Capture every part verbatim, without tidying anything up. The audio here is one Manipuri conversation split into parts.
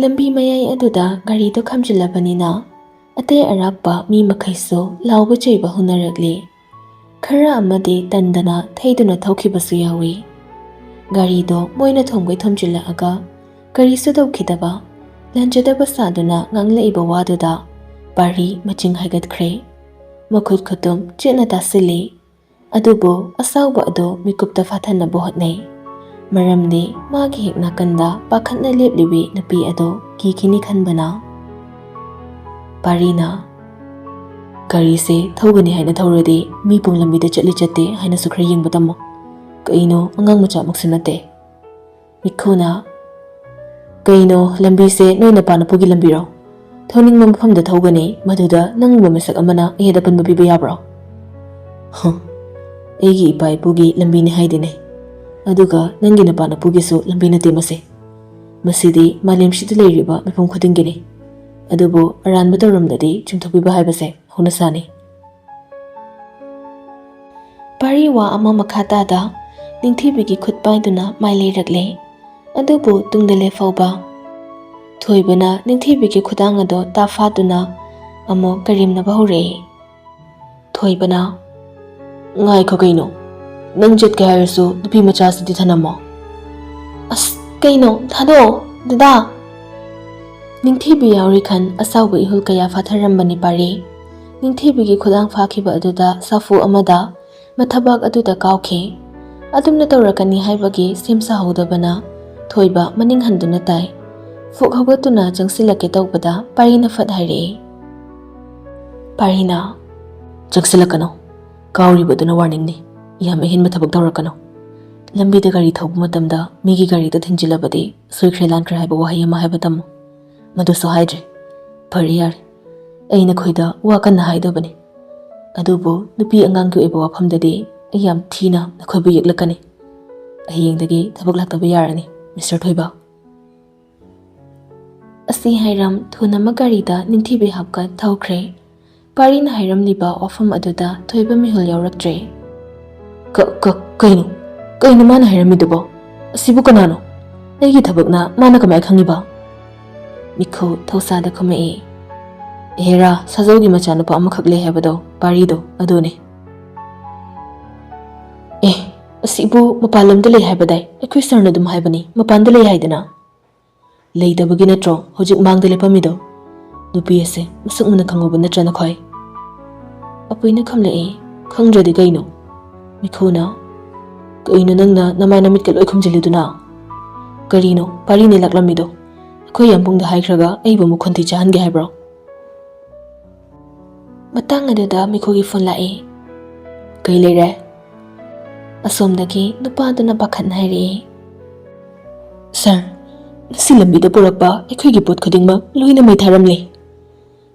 ꯂꯝꯕꯤ ꯃꯌꯥꯏ ꯑꯗꯨꯗ ꯒꯥꯔꯤꯗꯨ ꯈꯥꯝꯖꯤꯜꯂꯕꯅꯤꯅ ꯑꯇꯩ ꯑꯔꯥꯛꯄ ꯃꯤ ꯃꯈꯩꯁꯨ ꯂꯥꯎꯕ ꯆꯩꯕ ꯍꯧꯅꯔꯛꯂꯤ꯫ ꯈꯔ ꯑꯃꯗꯤ ꯇꯟꯗꯅ ꯊꯩꯗꯨꯅ ꯊꯧꯈꯤꯕꯁꯨ ꯌꯥꯎꯏ꯫ ꯒꯥꯔꯤꯗꯣ ꯃꯣꯏꯅ ꯊꯣꯡꯈꯩ ꯊꯣꯝꯖꯤꯜꯂꯛꯑꯒ ꯀꯔꯤꯁꯨ ꯇꯧꯈꯤꯗꯕ, ꯂꯥꯟꯖꯗꯕ ꯁꯥꯗꯨꯅ ꯉꯥꯡꯂꯛꯏꯕ ꯋꯥꯗꯨꯗ ꯄꯥꯔꯤ ꯃꯆꯤꯡ ꯍꯥꯏꯒꯠꯈ꯭ꯔꯦ꯫ ꯃꯈꯨꯠ ꯈꯨꯇꯨꯝ ꯆꯦꯠꯅ ꯇꯥꯁꯤꯜꯂꯤ꯫ ꯑꯗꯨꯕꯨ ꯑꯁꯥꯎꯕ ꯑꯗꯨ ꯃꯤꯀꯨꯞꯇ ꯐꯥꯊꯅꯕ ꯍꯣꯠꯅꯩ꯫ ꯃꯔꯝꯗꯤ ꯃꯥꯒꯤ ꯍꯦꯛ ꯅꯥꯀꯟꯗ ꯄꯥꯈꯠꯅ ꯂꯦꯞꯂꯤꯕꯤ ꯅꯨꯄꯤ ꯑꯗꯨ ꯀꯤꯈꯤꯅꯤ ꯈꯟꯕꯅ꯫ ꯄꯥꯔꯤꯅ, "ꯒꯥꯔꯤꯁꯦ ꯊꯧꯒꯅꯤ ꯍꯥꯏꯅ ꯊꯧꯔꯗꯤ ꯃꯤ ꯄꯨꯡ ꯂꯝꯕꯤꯗ ꯆꯠꯂꯤ ꯆꯠꯇꯦ ꯍꯥꯏꯅꯁꯨ ꯈꯔ ꯌꯦꯡꯕ ꯇꯝꯃꯣ꯫ ꯀꯩꯅꯣ, ꯑꯉꯥꯡ ꯃꯆꯥꯃꯛꯁꯨ ꯅꯠꯇꯦ꯫" ꯃꯤꯈꯨꯅ, "ꯀꯩꯅꯣ, ꯂꯝꯕꯤꯁꯦ ꯅꯣꯏ ꯅꯄꯥ ꯅꯄꯨꯒꯤ ꯂꯝꯕꯤꯔꯣ? ꯊꯧꯅꯤꯡꯕ ꯃꯐꯝꯗ ꯊꯧꯒꯅꯤ, ꯃꯗꯨꯗ ꯅꯪꯒꯨꯝꯕ ꯃꯤꯁꯛ ꯑꯃꯅ ꯑꯩꯍꯦꯗ ꯑꯄꯟꯕ ꯄꯤꯕ ꯌꯥꯕ꯭ꯔꯣ?" "ꯍ, ꯑꯩꯒꯤ ꯏꯄꯥ ꯏꯄꯨꯒꯤ ꯂꯝꯕꯤꯅꯤ ꯍꯥꯏꯗꯤꯅꯦ꯫ ꯑꯗꯨꯒ ꯅꯪꯒꯤ ꯅꯄꯥ ꯅꯄꯨꯒꯤꯁꯨ ꯂꯝꯕꯤ ꯅꯠꯇꯦ ꯃꯁꯤ꯫ ꯃꯁꯤꯗꯤ ꯃꯥꯂꯦꯝꯁꯤꯗ ꯂꯩꯔꯤꯕ ꯃꯤꯄꯨꯝ ꯈꯨꯗꯤꯡꯒꯤꯅꯤ꯫ ꯑꯗꯨꯕꯨ ꯑꯔꯥꯟꯕ ꯇꯧꯔꯝꯂꯗꯤ ꯆꯨꯝꯊꯣꯛꯄꯤꯕ ꯍꯥꯏꯕꯁꯦ ꯍꯧꯅꯁꯥꯅꯤ꯫" ꯄꯥꯔꯤ ꯋꯥ ꯑꯃ ꯃꯈꯥ ꯇꯥꯗ ꯅꯤꯡꯊꯤꯕꯤꯒꯤ ꯈꯨꯠ ꯄꯥꯏꯗꯨꯅ ꯃꯥꯏ ꯂꯩꯔꯛꯂꯦ꯫ ꯑꯗꯨꯕꯨ ꯇꯨꯡꯗ ꯂꯦꯞꯍꯧꯕ ꯊꯣꯏꯕꯅ ꯅꯤꯡꯊꯤꯕꯤꯒꯤ ꯈꯨꯗꯥꯡ ꯑꯗꯨ ꯇꯥꯐꯥꯗꯨꯅ ꯑꯃꯨꯛ ꯀꯔꯦꯝꯅꯕ ꯍꯧꯔꯛꯏ꯫ ꯊꯣꯏꯕꯅ, "ꯉꯥꯏꯈꯣ ꯀꯩꯅꯣ, ꯅꯪ ꯆꯠꯀꯦ ꯍꯥꯏꯔꯁꯨ ꯅꯨꯄꯤ ꯃꯆꯥꯁꯤꯗꯤ ꯊꯅꯝꯃꯣ꯫" "ꯑꯁ, ꯀꯩꯅꯣ, ꯊꯥꯗꯣꯛꯑꯣ, ꯗꯗꯥ!" ꯅꯤꯡꯊꯤꯕꯤ ꯌꯥꯎꯔꯤꯈꯟ ꯑꯁꯥꯎꯕ ꯏꯍꯨꯜ ꯀꯌꯥ ꯐꯥꯊꯔꯝꯕꯅꯤ ꯄꯥꯔꯤ꯫ ꯅꯤꯡꯊꯤꯕꯤꯒꯤ ꯈꯨꯗꯥꯡ ꯐꯥꯈꯤꯕ ꯑꯗꯨꯗ ꯁꯥꯐꯨ ꯑꯃꯗ ꯃꯊꯕꯥꯛ ꯑꯗꯨꯗ ꯀꯥꯎꯈꯤ꯫ ꯑꯗꯨꯝꯅ ꯇꯧꯔꯛꯀꯅꯤ ꯍꯥꯏꯕꯒꯤ ꯁꯦꯝ ꯁꯥꯍꯧꯗꯕꯅ ꯊꯣꯏꯕ ꯃꯅꯤꯡ ꯍꯟꯗꯨꯅ ꯇꯥꯏ꯫ ꯐꯨꯛ ꯍꯧꯒꯠꯇꯨꯅ ꯆꯪꯁꯤꯜꯂꯛꯀꯦ ꯇꯧꯕꯗ ꯄꯥꯔꯤꯅ ꯐꯠ ꯍꯥꯏꯔꯛꯏ꯫ ꯄꯥꯔꯤꯅ, "ꯆꯪꯁꯤꯜꯂꯛꯀꯅꯨ꯫ ꯀꯥꯎꯔꯤꯕꯗꯨꯅ ꯋꯥꯔꯅꯤꯡꯅꯤ꯫ ꯌꯥꯝ ꯑꯍꯦꯟꯕ ꯊꯕꯛ ꯇꯧꯔꯛꯀꯅꯨ꯫ ꯂꯝꯕꯤꯗ ꯒꯥꯔꯤ ꯊꯧꯕ ꯃꯇꯝꯗ ꯃꯤꯒꯤ ꯒꯥꯔꯤꯗ ꯊꯤꯟꯖꯤꯜꯂꯕꯗꯤ ꯁꯣꯏꯈ꯭ꯔꯦ ꯂꯥꯟꯈ꯭ꯔꯦ ꯍꯥꯏꯕ ꯋꯥꯍꯩ ꯑꯃ ꯍꯥꯏꯕ ꯇꯝꯃꯨ꯫ ꯃꯗꯨꯁꯨ ꯍꯥꯏꯗ꯭ꯔꯦ꯫ ꯐꯔꯦ ꯌꯥꯔꯦ꯫ ꯑꯩ ꯅꯈꯣꯏꯗ ꯋꯥ ꯀꯟꯅ ꯍꯥꯏꯗꯕꯅꯤ꯫ ꯑꯗꯨꯕꯨ ꯅꯨꯄꯤ ꯑꯉꯥꯡꯒꯤ ꯑꯣꯏꯕ ꯋꯥꯐꯝꯗꯗꯤ ꯑꯩ ꯌꯥꯝ ꯊꯤꯅ ꯅꯈꯣꯏꯕꯨ ꯌꯦꯛꯂꯛꯀꯅꯤ꯫ ꯍꯌꯦꯡꯗꯒꯤ ꯊꯕꯛ ꯂꯥꯛꯇꯕ ꯌꯥꯔꯅꯤ, ꯃꯤꯁꯇꯔ ꯊꯣꯏꯕ꯫" ꯑꯁꯤ ꯍꯥꯏꯔꯝ ꯊꯨꯅꯃꯛ ꯒꯥꯔꯤꯗ ꯅꯤꯡꯊꯤꯕꯤ ꯍꯥꯞꯀꯠ ꯊꯧꯈ꯭ꯔꯦ꯫ ꯄꯥꯔꯤꯅ ꯍꯥꯏꯔꯝꯂꯤꯕ ꯋꯥꯐꯝ ꯑꯗꯨꯗ ꯊꯣꯏꯕ ꯃꯤꯍꯨꯜ ꯌꯥꯎꯔꯛꯇ꯭ꯔꯦ꯫ "ꯀ-, ꯀ-, ꯀꯩꯅꯣ? ꯀꯩꯅꯣ ꯃꯥꯅ ꯍꯥꯏꯔꯝꯃꯤꯗꯨꯕꯣ? ꯑꯁꯤꯕꯨ ꯀꯅꯥꯅꯣ? ꯑꯩꯒꯤ ꯊꯕꯛꯅ ꯃꯥꯅ ꯀꯃꯥꯏ ꯈꯪꯉꯤꯕ?" ꯃꯤꯈꯨ ꯊꯧꯁꯥꯗ ꯈꯨꯝꯃꯛꯏ꯫ "ꯑꯦꯍꯦꯔꯥ, ꯁꯥꯖꯧꯒꯤ ꯃꯆꯥꯅꯨꯄꯥ ꯑꯃꯈꯛ ꯂꯩ ꯍꯥꯏꯕꯗꯣ, ꯄꯥꯔꯤꯗꯣ, ꯑꯗꯨꯅꯦ꯫" "ꯑꯦ, ꯑꯁꯤꯕꯨ ꯃꯄꯥꯟ ꯂꯝꯗ ꯂꯩ ꯍꯥꯏꯕꯗꯥꯏ? ꯑꯩꯈꯣꯏ ꯁꯥꯔꯅ ꯑꯗꯨꯝ ꯍꯥꯏꯕꯅꯤ, ꯃꯄꯥꯟꯗ ꯂꯩ ꯍꯥꯏꯗꯅ꯫ ꯂꯩꯇꯕꯒꯤ ꯅꯠꯇ꯭ꯔꯣ ꯍꯧꯖꯤꯛ ꯃꯥꯡꯗ ꯂꯦꯞꯄꯝꯃꯤꯗꯣ? ꯅꯨꯄꯤ ꯑꯁꯦ ꯃꯁꯛ ꯃꯨꯟꯅ ꯈꯪꯍꯧꯕ ꯅꯠꯇ꯭ꯔ ꯅꯈꯣꯏ?" ꯑꯄꯨꯏꯅ ꯈꯨꯝꯂꯛꯏ꯫ "ꯈꯪꯗ꯭ꯔꯗꯤ ꯀꯩꯅꯣ?" ꯃꯤꯈꯨꯅ, "ꯀꯩꯅꯣ ꯅꯪꯅ ꯅꯃꯥꯏ ꯅꯃꯤꯠꯀ ꯂꯣꯏ ꯈꯨꯝꯖꯤꯜꯂꯤꯗꯨꯅ? ꯀꯔꯤꯅꯣ ꯄꯥꯔꯤꯅꯦ ꯂꯥꯛꯂꯝꯃꯤꯗꯣ? ꯑꯩꯈꯣꯏ ꯌꯥꯝꯕꯨꯡꯗ ꯍꯥꯏꯈ꯭ꯔꯒ ꯑꯩꯕꯨ ꯑꯃꯨꯛ ꯈꯣꯟꯊꯤ ꯆꯥꯍꯟꯒꯦ ꯍꯥꯏꯕ꯭ꯔꯣ?" ꯃꯇꯥꯡ ꯑꯗꯨꯗ ꯃꯤꯈꯨꯒꯤ ꯐꯣꯟ ꯂꯥꯛꯏ꯫ "ꯀꯩ ꯂꯩꯔꯦ?" ꯑꯁꯣꯝꯗꯒꯤ ꯅꯨꯄꯥꯗꯨꯅ ꯄꯥꯈꯠꯅ ꯍꯥꯏꯔꯛꯏ꯫ "ꯁꯥꯔ, ꯉꯁꯤ ꯂꯝꯕꯤꯗ ꯄꯨꯔꯛꯄ ꯑꯩꯈꯣꯏꯒꯤ ꯄꯣꯠ ꯈꯨꯗꯤꯡꯃꯛ ꯂꯣꯏꯅ ꯃꯩ ꯊꯥꯔꯝꯂꯦ꯫"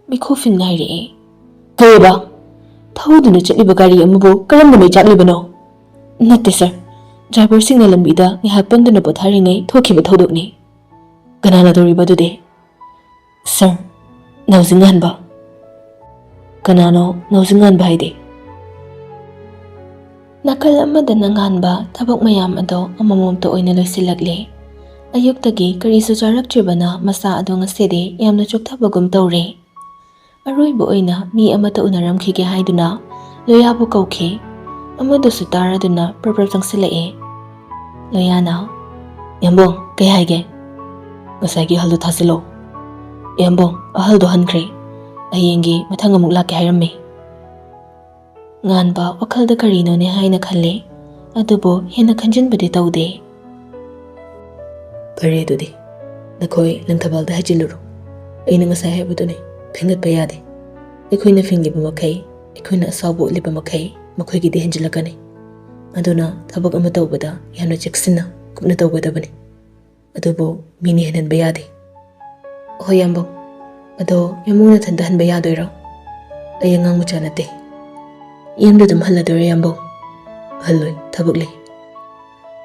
ꯃꯤꯈꯨ ꯐꯤꯡꯅ ꯍꯥꯏꯔꯛꯏ꯫ "ꯀꯩꯑꯕ? ꯊꯧꯗꯨꯅ ꯆꯠꯂꯤꯕ ꯒꯥꯔꯤ ꯑꯃꯕꯨ ꯀꯔꯝꯅ ꯃꯩ ꯆꯥꯛꯂꯤꯕꯅꯣ?" "ꯅꯠꯇꯦ ꯁꯥꯔ, ꯗ꯭ꯔꯥꯏꯚꯔꯁꯤꯡꯅ ꯂꯝꯕꯤꯗ ꯉꯥꯏꯍꯥꯛ ꯄꯟꯗꯨꯅ ꯄꯣꯊꯥꯔꯤꯉꯩ ꯊꯣꯛꯈꯤꯕ ꯊꯧꯗꯣꯛꯅꯤ꯫" "ꯀꯅꯥꯅ ꯇꯧꯔꯤꯕ ꯑꯗꯨꯗꯤ?" "ꯁꯥꯔ, ꯅꯥꯎꯖꯤꯡ ꯉꯥꯟꯕ꯫" "ꯀꯅꯥꯅꯣ ꯅꯥꯎꯖꯤꯡ ꯉꯥꯟꯕ ꯍꯥꯏꯗꯤ?" ꯅꯥꯀꯜ ꯑꯃꯗꯅ ꯉꯥꯟꯕ ꯊꯕꯛ ꯃꯌꯥꯝ ꯑꯗꯣ ꯑꯃꯃꯝꯇ ꯑꯣꯏꯅ ꯂꯣꯏꯁꯤꯜꯂꯛꯂꯦ꯫ ꯑꯌꯨꯛꯇꯒꯤ ꯀꯔꯤꯁꯨ ꯆꯥꯔꯛꯇ꯭ꯔꯤꯕꯅ ꯃꯁꯥ ꯑꯗꯣ ꯉꯁꯤꯗꯤ ꯌꯥꯝꯅ ꯆꯣꯛꯊꯕꯒꯨꯝ ꯇꯧꯔꯦ꯫ ꯑꯔꯣꯏꯕ ꯑꯣꯏꯅ ꯃꯤ ꯑꯃꯠꯇ ꯎꯅꯔꯝꯈꯤꯒꯦ ꯍꯥꯏꯗꯨꯅ ꯂꯣꯌꯥꯕꯨ ꯀꯧꯈꯤ꯫ ꯑꯃꯗꯨꯁꯨ ꯇꯥꯔꯗꯨꯅ ꯄ꯭ꯔꯞ ꯄ꯭ꯔꯞ ꯆꯪꯁꯤꯜꯂꯛꯑꯦ꯫ ꯂꯣꯌꯥꯅ, "ꯌꯥꯝꯕꯨꯡ, ꯀꯩ ꯍꯥꯏꯒꯦ?" "ꯉꯁꯥꯏꯒꯤ ꯑꯍꯜꯗꯣ ꯊꯥꯖꯤꯜꯂꯣ꯫" "ꯌꯥꯝꯕꯨꯡ, ꯑꯍꯜꯗꯣ ꯍꯟꯈ꯭ꯔꯦ꯫ ꯍꯌꯦꯡꯒꯤ ꯃꯊꯪ ꯑꯃꯨꯛ ꯂꯥꯛꯀꯦ ꯍꯥꯏꯔꯝꯃꯤ꯫" ꯉꯥꯟꯕ ꯋꯥꯈꯜꯗ ꯀꯔꯤꯅꯣꯅꯦ ꯍꯥꯏꯅ ꯈꯜꯂꯤ, ꯑꯗꯨꯕꯨ ꯍꯦꯟꯅ ꯈꯟꯖꯤꯟꯕꯗꯤ ꯇꯧꯗꯦ꯫ "ꯐꯔꯦ ꯑꯗꯨꯗꯤ, ꯅꯈꯣꯏ ꯂꯪꯊꯕꯥꯜꯗ ꯍꯥꯏꯖꯤꯜꯂꯨꯔꯣ꯫ ꯑꯩꯅ ꯉꯁꯥꯏ ꯍꯥꯏꯕꯗꯨꯅꯤ, ꯐꯦꯡꯒꯠꯄ ꯌꯥꯗꯦ꯫ ꯑꯩꯈꯣꯏꯅ ꯐꯦꯡꯂꯤꯕ ꯃꯈꯩ, ꯑꯩꯈꯣꯏꯅ ꯑꯁꯥꯎꯕ ꯎꯠꯂꯤꯕ ꯃꯈꯩ ꯃꯈꯣꯏꯒꯤꯗꯤ ꯍꯦꯟꯖꯤꯜꯂꯛꯀꯅꯤ꯫ ꯑꯗꯨꯅ ꯊꯕꯛ ꯑꯃ ꯇꯧꯕꯗ ꯌꯥꯝꯅ ꯆꯦꯛꯁꯤꯟꯅ ꯀꯨꯞꯅ ꯇꯧꯒꯗꯕꯅꯤ꯫ ꯑꯗꯨꯕꯨ ꯃꯤꯅ ꯍꯦꯟꯍꯟꯕ ꯌꯥꯗꯦ꯫" "ꯍꯣꯏ ꯌꯥꯝꯕꯨꯡ, ꯑꯗꯣ ꯌꯥꯝꯕꯨꯡ ꯅꯊꯟꯗ ꯍꯟꯕ ꯌꯥꯗꯣꯏꯔꯣ? ꯑꯩ ꯑꯉꯥꯡ ꯃꯆꯥ ꯅꯠꯇꯦ꯫" "ꯌꯨꯝꯗ ꯑꯗꯨꯝ ꯍꯜꯂꯗꯣꯏꯔꯣ ꯌꯥꯝꯕꯨꯡ?" "ꯍꯜꯂꯣꯏ, ꯊꯕꯛ ꯂꯩ꯫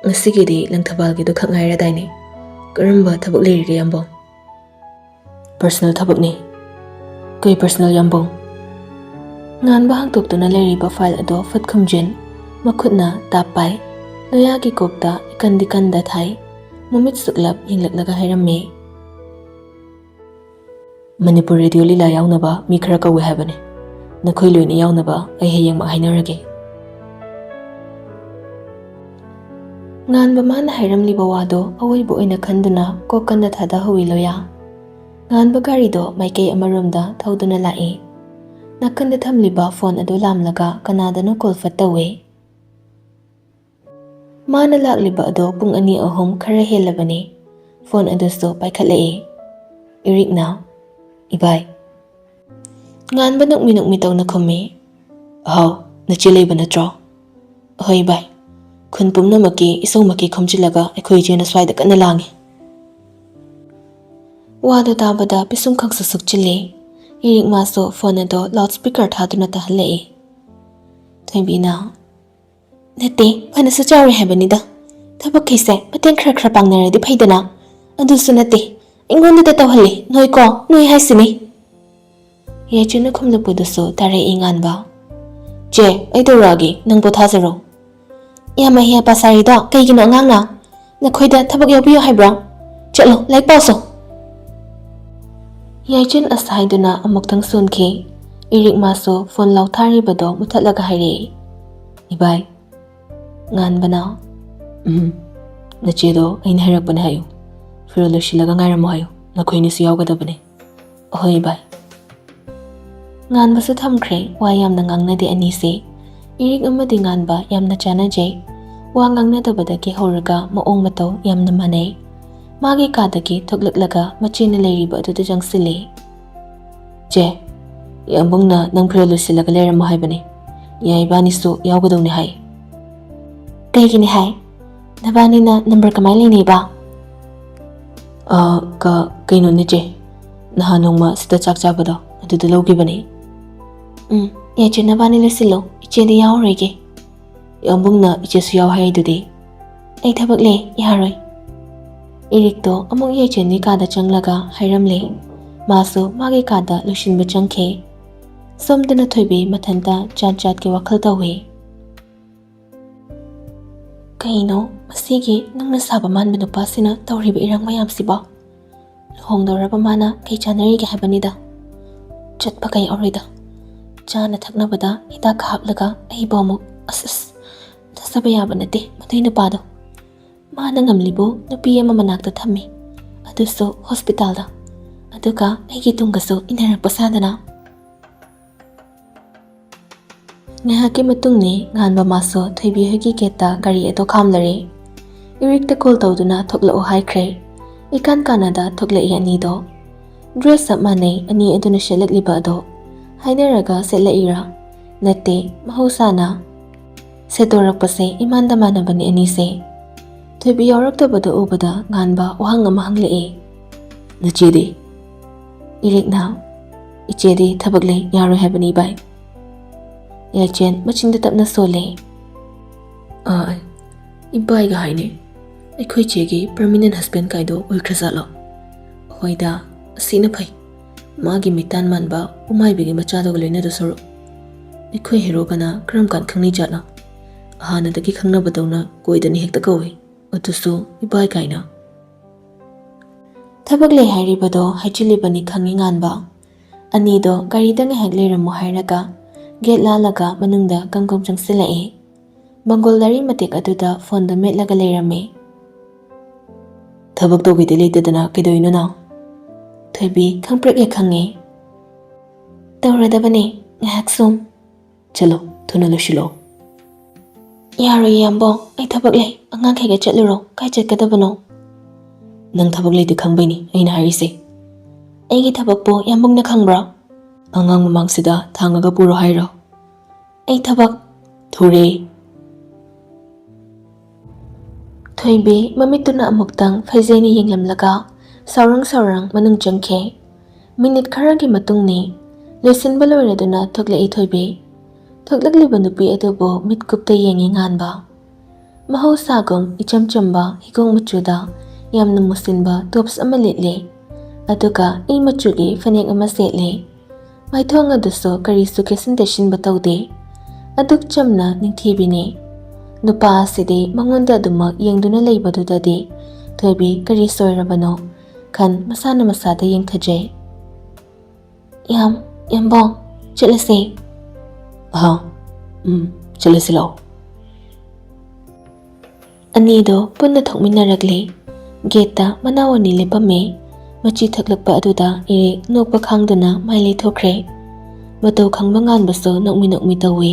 ꯉꯁꯤꯒꯤꯗꯤ ꯂꯪꯊꯕꯥꯜꯒꯤꯗꯣ ꯈꯛ ꯉꯥꯏꯔꯗꯥꯏꯅꯦ? ꯀꯔꯝꯕ ꯊꯕꯛ ꯂꯩꯔꯤꯒꯦ ꯌꯥꯝꯕꯨꯡ?" "ꯄꯔꯁꯅꯦꯜ ꯊꯕꯛꯅꯤ꯫" "ꯀꯩ ꯄꯔꯁꯅꯦꯜ ꯌꯥꯝꯕꯨꯡ?" ꯉꯥꯟꯕ ꯍꯥꯡꯗꯣꯛꯇꯨꯅ ꯂꯩꯔꯤꯕ ꯐꯥꯏꯜ ꯑꯗꯣ ꯐꯠ ꯈꯨꯝꯖꯤꯟ, ꯃꯈꯨꯠꯅ ꯇꯥꯞ ꯄꯥꯏ꯫ ꯂꯣꯌꯥꯒꯤ ꯀꯣꯛꯇ ꯏꯀꯟꯗꯤ ꯀꯟꯗ ꯊꯥꯏ꯫ ꯃꯃꯤꯠ ꯁꯨꯛꯂꯞ ꯌꯦꯡꯂꯛꯂꯒ ꯍꯥꯏꯔꯝꯃꯤ꯫ ꯃꯅꯤꯄꯨꯔ ꯔꯦꯗꯤꯑꯣ ꯂꯤꯂꯥ ꯌꯥꯎꯅꯕ ꯃꯤ ꯈꯔ ꯀꯧꯏ ꯍꯥꯏꯕꯅꯤ꯫ ꯅꯈꯣꯏ ꯂꯣꯏꯅ ꯌꯥꯎꯅꯕ ꯑꯩ ꯍꯌꯦꯡꯃꯛ ꯍꯥꯏꯅꯔꯒꯦ꯫ ꯉꯥꯟꯕ ꯃꯥꯅ ꯍꯥꯏꯔꯝꯂꯤꯕ ꯋꯥꯗꯣ ꯑꯋꯣꯏꯕ ꯑꯣꯏꯅ ꯈꯟꯗꯨꯅ ꯀꯣꯛ ꯀꯟꯅ ꯊꯥꯗꯍꯧꯏ ꯂꯣꯌꯥ꯫ ꯉꯥꯟꯕ ꯒꯥꯔꯤꯗꯣ ꯃꯥꯏꯀꯩ ꯑꯃꯔꯣꯝꯗ ꯊꯧꯗꯨꯅ ꯂꯥꯛꯏ꯫ ꯅꯥꯀꯟꯗ ꯊꯝꯂꯤꯕ ꯐꯣꯟ ꯑꯗꯨ ꯂꯥꯝꯂꯒ ꯀꯅꯥꯗꯅꯣ ꯀꯣꯜ ꯐꯠ ꯇꯧꯏ꯫ ꯃꯥꯅ ꯂꯥꯛꯂꯤꯕ ꯑꯗꯣ ꯄꯨꯡ ꯑꯅꯤ ꯑꯍꯨꯝ ꯈꯔ ꯍꯦꯜꯂꯕꯅꯤ꯫ ꯐꯣꯟ ꯑꯗꯨꯁꯨ ꯄꯥꯏꯈꯠꯂꯛꯏ꯫ ꯏꯔꯤꯛꯅ, "ꯏꯕꯥꯏ?" ꯉꯥꯟꯕ ꯅꯣꯛꯃꯤ ꯅꯣꯛꯃꯤ ꯇꯧꯅ ꯈꯨꯝꯃꯤ꯫ "ꯍꯥꯎ, ꯅꯆꯦ ꯂꯩꯕ ꯅꯠꯇ꯭ꯔꯣ?" "ꯍꯣꯏ ꯏꯕꯥꯏ, ꯈꯨꯟ ꯄꯨꯝꯅꯃꯛꯀꯤ ꯏꯁꯧꯃꯛꯀꯤ ꯈꯣꯝꯖꯤꯜꯂꯒ ꯑꯩꯈꯣꯏ ꯏꯆꯦꯅ ꯁ꯭ꯋꯥꯏꯗ ꯀꯟꯅ ꯂꯥꯡꯉꯤ꯫" ꯋꯥꯗꯨ ꯇꯥꯕꯗ ꯄꯤꯁꯨꯝ ꯈꯛꯁꯨ ꯁꯨꯛꯆꯤꯜꯂꯤ꯫ ꯏꯔꯤꯛ ꯃꯥꯁꯨ ꯐꯣꯟ ꯑꯗꯣ ꯂꯥꯎꯗ ꯁ꯭ꯄꯤꯀꯔ ꯊꯥꯗꯨꯅ ꯇꯥꯍꯜꯂꯛꯏ꯫ ꯊꯣꯏꯕꯤꯅ, "ꯅꯠꯇꯦ, ꯐꯅꯁꯨ ꯆꯥꯎꯔꯦ ꯍꯥꯏꯕꯅꯤꯗ꯫ ꯊꯕꯛꯈꯩꯁꯦ ꯃꯇꯦꯡ ꯈꯔ ꯈꯔ ꯄꯥꯡꯅꯔꯗꯤ ꯐꯩꯗꯅ꯫ ꯑꯗꯨꯁꯨ ꯅꯠꯇꯦ, ꯑꯩꯉꯣꯟꯗꯗ ꯇꯧꯍꯜꯂꯤ꯫ ꯅꯣꯏꯀꯣ, ꯅꯣꯏ ꯍꯥꯏꯁꯤꯅꯤ꯫" ꯌꯥꯏꯆꯦꯅ ꯈꯨꯝꯂꯛꯄꯗꯨꯁꯨ ꯇꯥꯔꯛꯏ ꯉꯥꯟꯕ꯫ "ꯆꯦ, ꯑꯩ ꯇꯧꯔꯛꯑꯒꯦ, ꯅꯪ ꯄꯣꯊꯥꯖꯔꯣ꯫" "ꯌꯥꯝ ꯑꯍꯦ ꯑꯄꯥ ꯁꯥꯔꯤꯗꯣ ꯀꯩꯒꯤꯅꯣ ꯑꯉꯥꯡꯅ? ꯅꯈꯣꯏꯗ ꯊꯕꯛ ꯌꯥꯎꯕꯤꯌꯨ ꯍꯥꯏꯕ꯭ꯔꯣ? ꯆꯠꯂꯣ, ꯂꯥꯏꯔꯤꯛ ꯄꯥꯎꯁꯣ꯫" ꯌꯥꯏꯆꯦꯟ ꯑꯁ ꯍꯥꯏꯗꯨꯅ ꯑꯃꯨꯛꯇꯪ ꯁꯣꯟꯈꯤ꯫ ꯏꯔꯤꯛ ꯃꯥꯁꯨ ꯐꯣꯟ ꯂꯥꯎꯊꯥꯔꯤꯕꯗꯣ ꯃꯨꯊꯠꯂꯒ ꯍꯥꯏꯔꯛꯏ, "ꯏꯕꯥꯏ꯫" ꯉꯥꯟꯕꯅ, "ꯎꯝ, ꯅꯆꯦꯗꯣ ꯑꯩꯅ ꯍꯥꯏꯔꯛꯄꯅꯦ ꯍꯥꯏꯌꯨ꯫ ꯐꯤꯔꯣꯜ ꯂꯣꯏꯁꯤꯜꯂꯒ ꯉꯥꯏꯔꯝꯃꯣ ꯍꯥꯏꯌꯨ, ꯅꯈꯣꯏꯅꯤꯁꯨ ꯌꯥꯎꯒꯗꯕꯅꯦ꯫" "ꯍꯣꯏ ꯏꯕꯥꯏ꯫" ꯉꯥꯟꯕꯁꯨ ꯊꯝꯈ꯭ꯔꯦ꯫ ꯋꯥ ꯌꯥꯝꯅ ꯉꯥꯡꯅꯗꯦ ꯑꯅꯤꯁꯦ꯫ ꯏꯔꯤꯛ ꯑꯃꯗꯤ ꯉꯥꯟꯕ ꯌꯥꯝꯅ ꯆꯥꯟꯅꯖꯩ꯫ ꯋꯥ ꯉꯥꯡꯅꯗꯕꯗꯒꯤ ꯍꯧꯔꯒ ꯃꯑꯣꯡ ꯃꯇꯧ ꯌꯥꯝꯅ ꯃꯥꯟꯅꯩ꯫ ꯃꯥꯒꯤ ꯀꯥꯗꯒꯤ ꯊꯣꯛꯂꯛꯂꯒ ꯃꯆꯦꯅ ꯂꯩꯔꯤꯕ ꯑꯗꯨꯗ ꯆꯪꯁꯤꯜꯂꯤ꯫ "ꯆꯦ, ꯌꯥꯝꯕꯨꯡꯅ ꯅꯪ ꯐꯤꯔꯣꯜ ꯂꯣꯏꯁꯤꯜꯂꯒ ꯂꯩꯔꯝꯃꯣ ꯍꯥꯏꯕꯅꯦ꯫ ꯌꯥꯏ, ꯏꯕꯥꯅꯤꯁꯨ ꯌꯥꯎꯒꯗꯧꯅꯦ ꯍꯥꯏ꯫" "ꯀꯩꯒꯤꯅꯤ ꯍꯥꯏ? ꯅꯕꯥꯅꯤꯅ ꯅꯝꯕꯔ ꯀꯃꯥꯏꯅ ꯂꯩꯅꯩꯕ?" "ꯑ, ꯀ-, ꯀꯩꯅꯣꯅꯦ ꯆꯦ, ꯅꯍꯥꯟ ꯅꯣꯡꯃ ꯁꯤꯗ ꯆꯥꯛ ꯆꯥꯕꯗꯣ ꯑꯗꯨꯗ ꯂꯧꯈꯤꯕꯅꯦ꯫" "ꯎꯝ, ꯌꯥꯏꯆꯦ, ꯅꯕꯥꯅꯤ ꯂꯣꯏꯁꯤꯜꯂꯣ, ꯏꯆꯦꯗꯤ ꯌꯥꯎꯔꯔꯣꯏꯒꯦ꯫" "ꯌꯥꯝꯕꯨꯡꯅ ꯏꯆꯦꯁꯨ ꯌꯥꯎ ꯍꯥꯏꯗꯨꯗꯤ꯫" "ꯑꯩ ꯊꯕꯛ ꯂꯩ, ꯌꯥꯔꯣꯏ꯫" ꯏꯔꯤꯛꯇꯣ ꯑꯃꯨꯛ ꯌꯥꯏꯆꯦꯟꯒꯤ ꯀꯥꯗ ꯆꯪꯂꯒ ꯍꯥꯏꯔꯝꯂꯦ꯫ ꯃꯥꯁꯨ ꯃꯥꯒꯤ ꯀꯥꯗ ꯂꯣꯏꯁꯤꯟꯕ ꯆꯪꯈꯤ꯫ ꯁꯣꯝꯗꯅ ꯊꯣꯏꯕꯤ ꯃꯊꯟꯇ ꯖꯥꯠ ꯖꯥꯠꯀꯤ ꯋꯥꯈꯜ ꯇꯧꯏ꯫ "ꯀꯩꯅꯣ ꯃꯁꯤꯒꯤ ꯅꯪꯅ ꯁꯥꯕ ꯃꯥꯟꯕ ꯅꯨꯄꯥꯁꯤꯅ ꯇꯧꯔꯤꯕ ꯏꯔꯥꯡ ꯃꯌꯥꯝꯁꯤꯕꯣ? ꯂꯨꯍꯣꯡꯗꯧꯔꯕ ꯃꯥꯅ ꯀꯩ ꯆꯥꯟꯅꯔꯤꯒꯦ ꯍꯥꯏꯕꯅꯤꯗ꯫ ꯆꯠꯄ ꯀꯩ ꯑꯣꯏꯔꯣꯏꯗ꯫ ꯆꯥꯅ ꯊꯛꯅꯕꯗ ꯍꯤꯗꯥꯛ ꯍꯥꯞꯂꯒ ꯑꯩꯕꯨ ꯑꯃꯨꯛ, ꯑꯁ ꯑꯁ, ꯊꯥꯖꯕ ꯌꯥꯕ ꯅꯠꯇꯦ ꯃꯗꯨꯏ ꯅꯨꯄꯥꯗꯣ꯫ ꯃꯥꯅ ꯉꯝꯂꯤꯕꯨ ꯅꯨꯄꯤ ꯑꯃ ꯃꯅꯥꯛꯇ ꯊꯝꯃꯤ, ꯑꯗꯨꯁꯨ ꯍꯣꯁꯄꯤꯇꯥꯜꯗ꯫ ꯑꯗꯨꯒ ꯑꯩꯒꯤ ꯇꯨꯡꯒꯁꯨ ꯏꯟꯅꯔꯛꯄ ꯁꯥꯗꯅ꯫ ꯉꯥꯏꯍꯥꯛꯀꯤ ꯃꯇꯨꯡꯅꯤ ꯉꯥꯟꯕ ꯃꯥꯁꯨ ꯊꯣꯏꯕꯤ ꯍꯣꯏꯒꯤ ꯒꯦꯠꯇ ꯒꯥꯔꯤ ꯑꯗꯨ ꯈꯥꯝꯂꯔꯦ꯫ ꯏꯔꯤꯛꯇ ꯀꯣꯜ ꯇꯧꯗꯨꯅ ꯊꯣꯛꯂꯛꯑꯣ ꯍꯥꯏꯈ꯭ꯔꯦ꯫ ꯏꯀꯥꯟ ꯀꯥꯟꯅꯗ ꯊꯣꯛꯂꯛꯏ ꯑꯅꯤꯗꯣ꯫ ꯗ꯭ꯔꯦꯁ ꯆꯞ ꯃꯥꯟꯅꯩ ꯑꯅꯤ ꯑꯗꯨꯅ ꯁꯦꯠꯂꯛꯂꯤꯕ ꯑꯗꯣ꯫ ꯍꯥꯏꯅꯔꯒ ꯁꯦꯠꯂꯛꯏꯔꯥ? ꯅꯠꯇꯦ, ꯃꯍꯧꯁꯥꯅ ꯁꯦꯠꯇꯣꯔꯛꯄꯁꯦ ꯏꯃꯥꯟꯗ ꯃꯥꯟꯅꯕꯅꯤ ꯑꯅꯤꯁꯦ꯫ ꯊꯣꯏꯕꯤ ꯌꯥꯎꯔꯛꯇꯕꯗ ꯎꯕꯗ ꯉꯥꯟꯕ ꯋꯥꯍꯪ ꯑꯃ ꯍꯪꯂꯛꯑꯦ꯫ "ꯅꯆꯦꯗꯤ?" ꯏꯔꯤꯛꯅ, "ꯏꯆꯦꯗꯤ ꯊꯕꯛ ꯂꯩ, ꯌꯥꯔꯣꯏ ꯍꯥꯏꯕꯅꯤ ꯏꯕꯥꯏ꯫" ꯌꯥꯏꯆꯦꯟ ꯃꯆꯤꯟꯗ ꯇꯞꯅ ꯁꯣꯜꯂꯦ꯫ "ꯑꯥ, ꯏꯕꯥꯏꯒ ꯍꯥꯏꯅꯦ꯫ ꯑꯩꯈꯣꯏ ꯆꯦꯒꯤ ꯄꯔꯃꯤꯅꯦꯟ ꯍꯁꯕꯦꯟ ꯀꯥꯏꯗꯣ ꯑꯣꯏꯈ꯭ꯔꯖꯥꯠꯂꯣ? ꯍꯣꯏꯗ, ꯑꯁꯤꯅ ꯐꯩ꯫ ꯃꯥꯒꯤ ꯃꯤꯇꯥꯟ ꯃꯥꯟꯕ ꯎꯃꯥꯏꯕꯤꯒꯤ ꯃꯆꯥꯗꯨꯒ ꯂꯣꯏꯅꯗꯧ ꯁꯔꯨꯛ꯫ ꯑꯩꯈꯣꯏ ꯍꯦꯔꯣꯒꯅ ꯀꯔꯝ ꯀꯥꯟ ꯈꯪꯅꯩ ꯖꯥꯠꯅꯣ? ꯍꯥꯟꯅꯗꯒꯤ ꯈꯪꯅꯕꯗꯧꯅ ꯀꯣꯏꯗꯅ ꯍꯦꯛꯇ ꯀꯧꯏ, ꯑꯗꯨꯁꯨ ꯏꯕꯥꯏ ꯀꯥꯏꯅ꯫" ꯊꯕꯛ ꯂꯩ ꯍꯥꯏꯔꯤꯕꯗꯣ ꯍꯥꯏꯖꯤꯜꯂꯤꯕꯅꯤ ꯈꯪꯉꯤ ꯉꯥꯟꯕ꯫ ꯑꯅꯤꯗꯣ ꯒꯥꯔꯤꯗ ꯉꯥꯏꯍꯥꯛ ꯂꯩꯔꯝꯃꯣ ꯍꯥꯏꯔꯒ ꯒꯦꯠ ꯂꯥꯜꯂꯒ ꯃꯅꯨꯡꯗ ꯀꯪ ꯀꯪ ꯆꯪꯁꯤꯜꯂꯛꯑꯦ꯫ ꯃꯪꯒꯣꯜ ꯂꯥꯏꯔꯤ ꯃꯇꯦꯛ ꯑꯗꯨꯗ ꯐꯣꯟꯗꯣ ꯃꯦꯠꯂꯒ ꯂꯩꯔꯝꯃꯦ꯫ "ꯊꯕꯛ ꯇꯧꯒꯦꯗꯤ ꯂꯩꯇꯗꯅ ꯀꯩꯗꯧꯔꯤꯅꯣ ꯅꯪ?" ꯊꯣꯏꯕꯤ ꯈꯪꯄ꯭ꯔꯦꯛ ꯍꯦꯛ ꯈꯪꯉꯦ꯫ "ꯇꯧꯔꯗꯕꯅꯦ, ꯉꯥꯏꯍꯥꯛ ꯁꯨꯝ꯫" "ꯆꯠꯂꯣ, ꯊꯨꯅ ꯂꯣꯏꯁꯤꯜꯂꯣ꯫" "ꯌꯥꯔꯣꯏꯌꯦ ꯌꯥꯝꯕꯣ, ꯑꯩ ꯊꯕꯛ ꯂꯩ, ꯑꯉꯥꯡꯈꯩꯒ ꯆꯠꯂꯨꯔꯣ꯫ ꯀꯥꯏ ꯆꯠꯀꯗꯕꯅꯣ?" "ꯅꯪ ꯊꯕꯛ ꯂꯩꯇꯦ ꯈꯪꯕꯩꯅꯤ ꯑꯩꯅ ꯍꯥꯏꯔꯤꯁꯦ꯫" "ꯑꯩꯒꯤ ꯊꯕꯛꯄꯨ ꯌꯥꯝꯕꯨꯡꯅ ꯈꯪꯕ꯭ꯔꯥ?" "ꯑꯉꯥꯡ ꯃꯃꯥꯡꯁꯤꯗ ꯊꯥꯡꯉꯒ ꯄꯨꯔꯣ ꯍꯥꯏꯔꯣ?" "ꯑꯩ ꯊꯕꯛ ꯊꯨꯔꯦ꯫" ꯊꯣꯏꯕꯤ ꯃꯃꯤꯠꯇꯨꯅ ꯑꯃꯨꯛꯇꯪ ꯐꯩꯖꯩꯅ ꯌꯦꯡꯂꯝꯂꯒ ꯁꯥꯎꯔꯪ ꯁꯥꯎꯔꯪ ꯃꯅꯨꯡ ꯆꯪꯈꯤ꯫ ꯃꯤꯅꯤꯠ ꯈꯔꯒꯤ ꯃꯇꯨꯡꯅꯤ꯫ ꯂꯣꯏꯁꯤꯟꯕ ꯂꯣꯏꯔꯗꯨꯅ ꯊꯣꯛꯂꯛꯏ ꯊꯣꯏꯕꯤ꯫ ꯊꯣꯛꯂꯛꯂꯤꯕ ꯅꯨꯄꯤ ꯑꯗꯨꯕꯨ ꯃꯤꯠꯀꯨꯞꯇ ꯌꯦꯡꯉꯤ ꯉꯥꯟꯕ꯫ ꯃꯍꯧꯁꯥꯒꯨꯝ ꯏꯆꯝ ꯆꯝꯕ ꯍꯤꯒꯣꯛ ꯃꯆꯨꯗ ꯌꯥꯝꯅ ꯃꯨꯁꯤꯟꯕ ꯇꯣꯞꯁ ꯑꯃ ꯂꯤꯠꯂꯤ꯫ ꯑꯗꯨꯒ ꯏ ꯃꯆꯨꯒꯤ ꯐꯅꯦꯛ ꯑꯃ ꯁꯦꯠꯂꯤ꯫ ꯃꯥꯏꯊꯣꯡ ꯑꯗꯨꯁꯨ ꯀꯔꯤꯁꯨ ꯀꯦꯁꯤꯟ ꯇꯩꯁꯤꯟꯕ ꯇꯧꯗꯦ꯫ ꯑꯗꯨꯛ ꯆꯝꯅ ꯅꯤꯡꯊꯤꯕꯤꯅꯤ꯫ ꯅꯨꯄꯥ ꯑꯁꯤꯗꯤ ꯃꯉꯣꯟꯗ ꯑꯗꯨꯃꯛ ꯌꯦꯡꯗꯨꯅ ꯂꯩꯕꯗꯨꯗꯗꯤ ꯊꯣꯏꯕꯤ ꯀꯔꯤ ꯁꯣꯏꯔꯕꯅꯣ? ꯈꯟ ꯃꯁꯥꯅ ꯃꯁꯥꯗ ꯌꯦꯡꯊꯖꯩ꯫ "ꯌꯥꯝ, ꯌꯥꯝꯕꯣꯡ, ꯆꯠꯂꯁꯦ꯫" "ꯑꯍ, ꯎꯝ, ꯆꯠꯂꯁꯤ ꯂꯥꯛꯑꯣ꯫" ꯑꯅꯤꯗꯣ ꯄꯨꯟꯅ ꯊꯣꯛꯃꯤꯟꯅꯔꯛꯂꯦ꯫ ꯒꯦꯠꯇ ꯃꯅꯥꯎ ꯑꯅꯤ ꯂꯦꯞꯄꯝꯃꯦ꯫ ꯃꯆꯤ ꯊꯛꯂꯛꯄ ꯑꯗꯨꯗ ꯏꯔꯤꯛ ꯅꯣꯛꯄ ꯈꯥꯡꯗꯨꯅ ꯃꯥꯏ ꯂꯩꯊꯣꯛꯈ꯭ꯔꯦ꯫ ꯃꯇꯧ ꯈꯪꯕ ꯉꯥꯟꯕꯁꯨ ꯅꯣꯛꯃꯤ ꯅꯣꯛꯃꯤ ꯇꯧꯏ꯫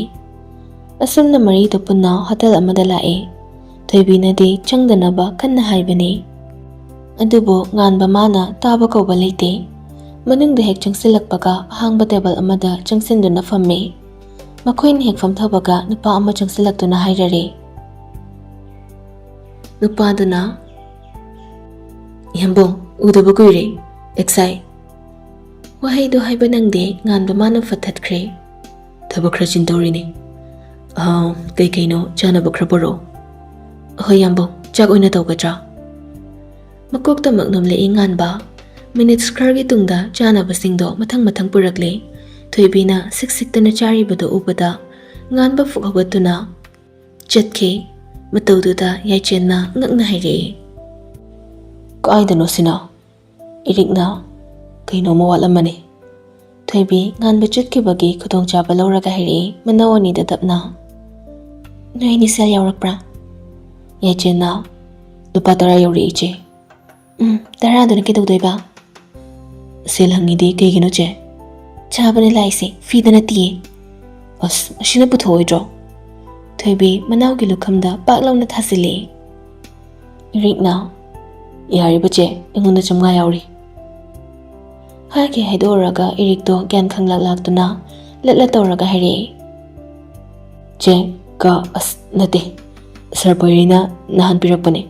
ꯑꯁꯨꯝꯅ ꯃꯔꯤꯗꯣ ꯄꯨꯟꯅ ꯍꯣꯇꯦꯜ ꯑꯃꯗ ꯂꯥꯛꯑꯦ꯫ ꯊꯣꯏꯕꯤꯅꯗꯤ ꯆꯪꯗꯅꯕ ꯀꯟꯅ ꯍꯥꯏꯕꯅꯤ꯫ ꯑꯗꯨꯕꯨ ꯉꯥꯟꯕ ꯃꯥꯅ ꯇꯥꯕ ꯀꯧꯕ ꯂꯩꯇꯦ꯫ ꯃꯅꯨꯡꯗ ꯍꯦꯛ ꯆꯪꯁꯤꯜꯂꯛꯄꯒ ꯑꯍꯥꯡꯕ ꯇꯦꯕꯜ ꯑꯃꯗ ꯆꯪꯁꯤꯟꯗꯨꯅ ꯐꯝꯃꯦ꯫ ꯃꯈꯣꯏꯅ ꯍꯦꯛ ꯐꯝꯊꯕꯒ ꯅꯨꯄꯥ ꯑꯃ ꯆꯪꯁꯤꯜꯂꯛꯇꯨꯅ ꯍꯥꯏꯔꯔꯦ꯫ ꯅꯨꯄꯥꯗꯨꯅ, "ꯌꯥꯝꯕꯣꯡ, ꯎꯗꯕ ꯀꯨꯏꯔꯦ, ꯑꯦꯛꯁꯥꯏ꯫" ꯋꯥꯍꯩꯗꯨ ꯍꯥꯏꯕ ꯅꯪꯗꯦ, ꯉꯥꯟꯕ ꯃꯥꯅ ꯐꯠꯊꯠꯈ꯭ꯔꯦ꯫ "ꯊꯕꯛ ꯈꯔ ꯆꯤꯟꯗꯧꯔꯤꯅꯦ꯫ ꯑꯥ, ꯀꯩꯀꯩꯅꯣ ꯆꯥꯅꯕ ꯈꯔ ꯄꯨꯔꯛꯑꯣ꯫" "ꯍꯣꯏ ꯌꯥꯝꯕꯣꯡ, ꯆꯥꯛ ꯑꯣꯏꯅ ꯇꯧꯒꯗ꯭ꯔꯥ?" ꯃꯀꯣꯛꯇꯃꯛ ꯅꯣꯝꯂꯛꯏ ꯉꯥꯟꯕ꯫ ꯃꯤꯅꯤꯠꯁ ꯈꯔꯒꯤ ꯇꯨꯡꯗ ꯆꯥꯅꯕꯁꯤꯡꯗꯣ ꯃꯊꯪ ꯃꯊꯪ ꯄꯨꯔꯛꯂꯦ꯫ ꯊꯣꯏꯕꯤꯅ ꯁꯤꯛ ꯁꯤꯛꯇꯅ ꯆꯥꯔꯤꯕꯗꯨ ꯎꯕꯗ ꯉꯥꯟꯕ ꯐꯨꯛ ꯍꯧꯒꯠꯇꯨꯅ ꯆꯠꯈꯤ꯫ ꯃꯇꯧꯗꯨꯗ ꯌꯥꯏꯆꯦꯟꯅ ꯉꯛꯅ ꯍꯥꯏꯔꯛꯏ, "ꯀꯥꯏꯗꯅꯣ ꯁꯤꯅ?" ꯏꯔꯤꯛꯅ, "ꯀꯩꯅꯣꯝꯃ ꯋꯥꯠꯂꯝꯃꯅꯤ꯫" ꯊꯣꯏꯕꯤ ꯉꯥꯟꯕ ꯆꯠꯈꯤꯕꯒꯤ ꯈꯨꯗꯣꯡꯆꯥꯕ ꯂꯧꯔꯒ ꯍꯥꯏꯔꯛꯏ ꯃꯅꯥꯎ ꯑꯅꯤꯗ ꯇꯞꯅ, "ꯅꯣꯏ ꯑꯅꯤ ꯁꯦꯜ ꯌꯥꯎꯔꯛꯄ꯭ꯔꯥ?" ꯌꯥꯏꯆꯦꯟꯅ, "ꯂꯨꯄꯥ ꯇꯔꯥ ꯌꯧꯔꯛꯏ, ꯏꯆꯦ꯫" "ꯎꯝ, ꯇꯔꯥꯗꯨꯅ ꯀꯩꯗꯧꯗꯣꯏꯕ?" "ꯁꯦꯜ ꯍꯪꯉꯤꯗꯤ ꯀꯩꯒꯤꯅꯣ, ꯆꯦ?" "ꯆꯥꯕꯅ ꯂꯥꯛꯏꯁꯦ, ꯐꯤꯗ ꯅꯠꯇꯤꯌꯦ꯫" "ꯑꯁ, ꯑꯁꯤꯅ ꯄꯨꯊꯣꯛꯑꯣꯏꯗ꯭ꯔꯣ?" ꯊꯣꯏꯕꯤ ꯃꯅꯥꯎꯒꯤ ꯂꯨꯈꯝꯗ ꯄꯥꯛ ꯂꯥꯎꯅ ꯊꯥꯖꯤꯜꯂꯤ꯫ ꯏꯔꯤꯛꯅ, "ꯌꯥꯔꯤꯕ ꯆꯦ, ꯑꯩꯉꯣꯟꯗ ꯆꯥꯝꯃꯉꯥ ꯌꯥꯎꯔꯤ꯫" ꯍꯥꯏꯒꯦ ꯍꯥꯏꯗꯣꯛꯎꯔꯒ ꯏꯔꯤꯛꯇꯣ ꯒ꯭ꯌꯥꯟ ꯈꯪꯂꯥꯛ ꯂꯥꯛꯇꯨꯅ ꯂꯠꯂ ꯇꯧꯔꯒ ꯍꯥꯏꯔꯛꯑꯦ, "ꯆꯦ, ꯀ-, ꯑꯁ, ꯅꯠꯇꯦ, ꯁꯥꯔ ꯄꯣꯏꯔꯤꯅ ꯅꯍꯥꯟ ꯄꯤꯔꯛꯄꯅꯦ꯫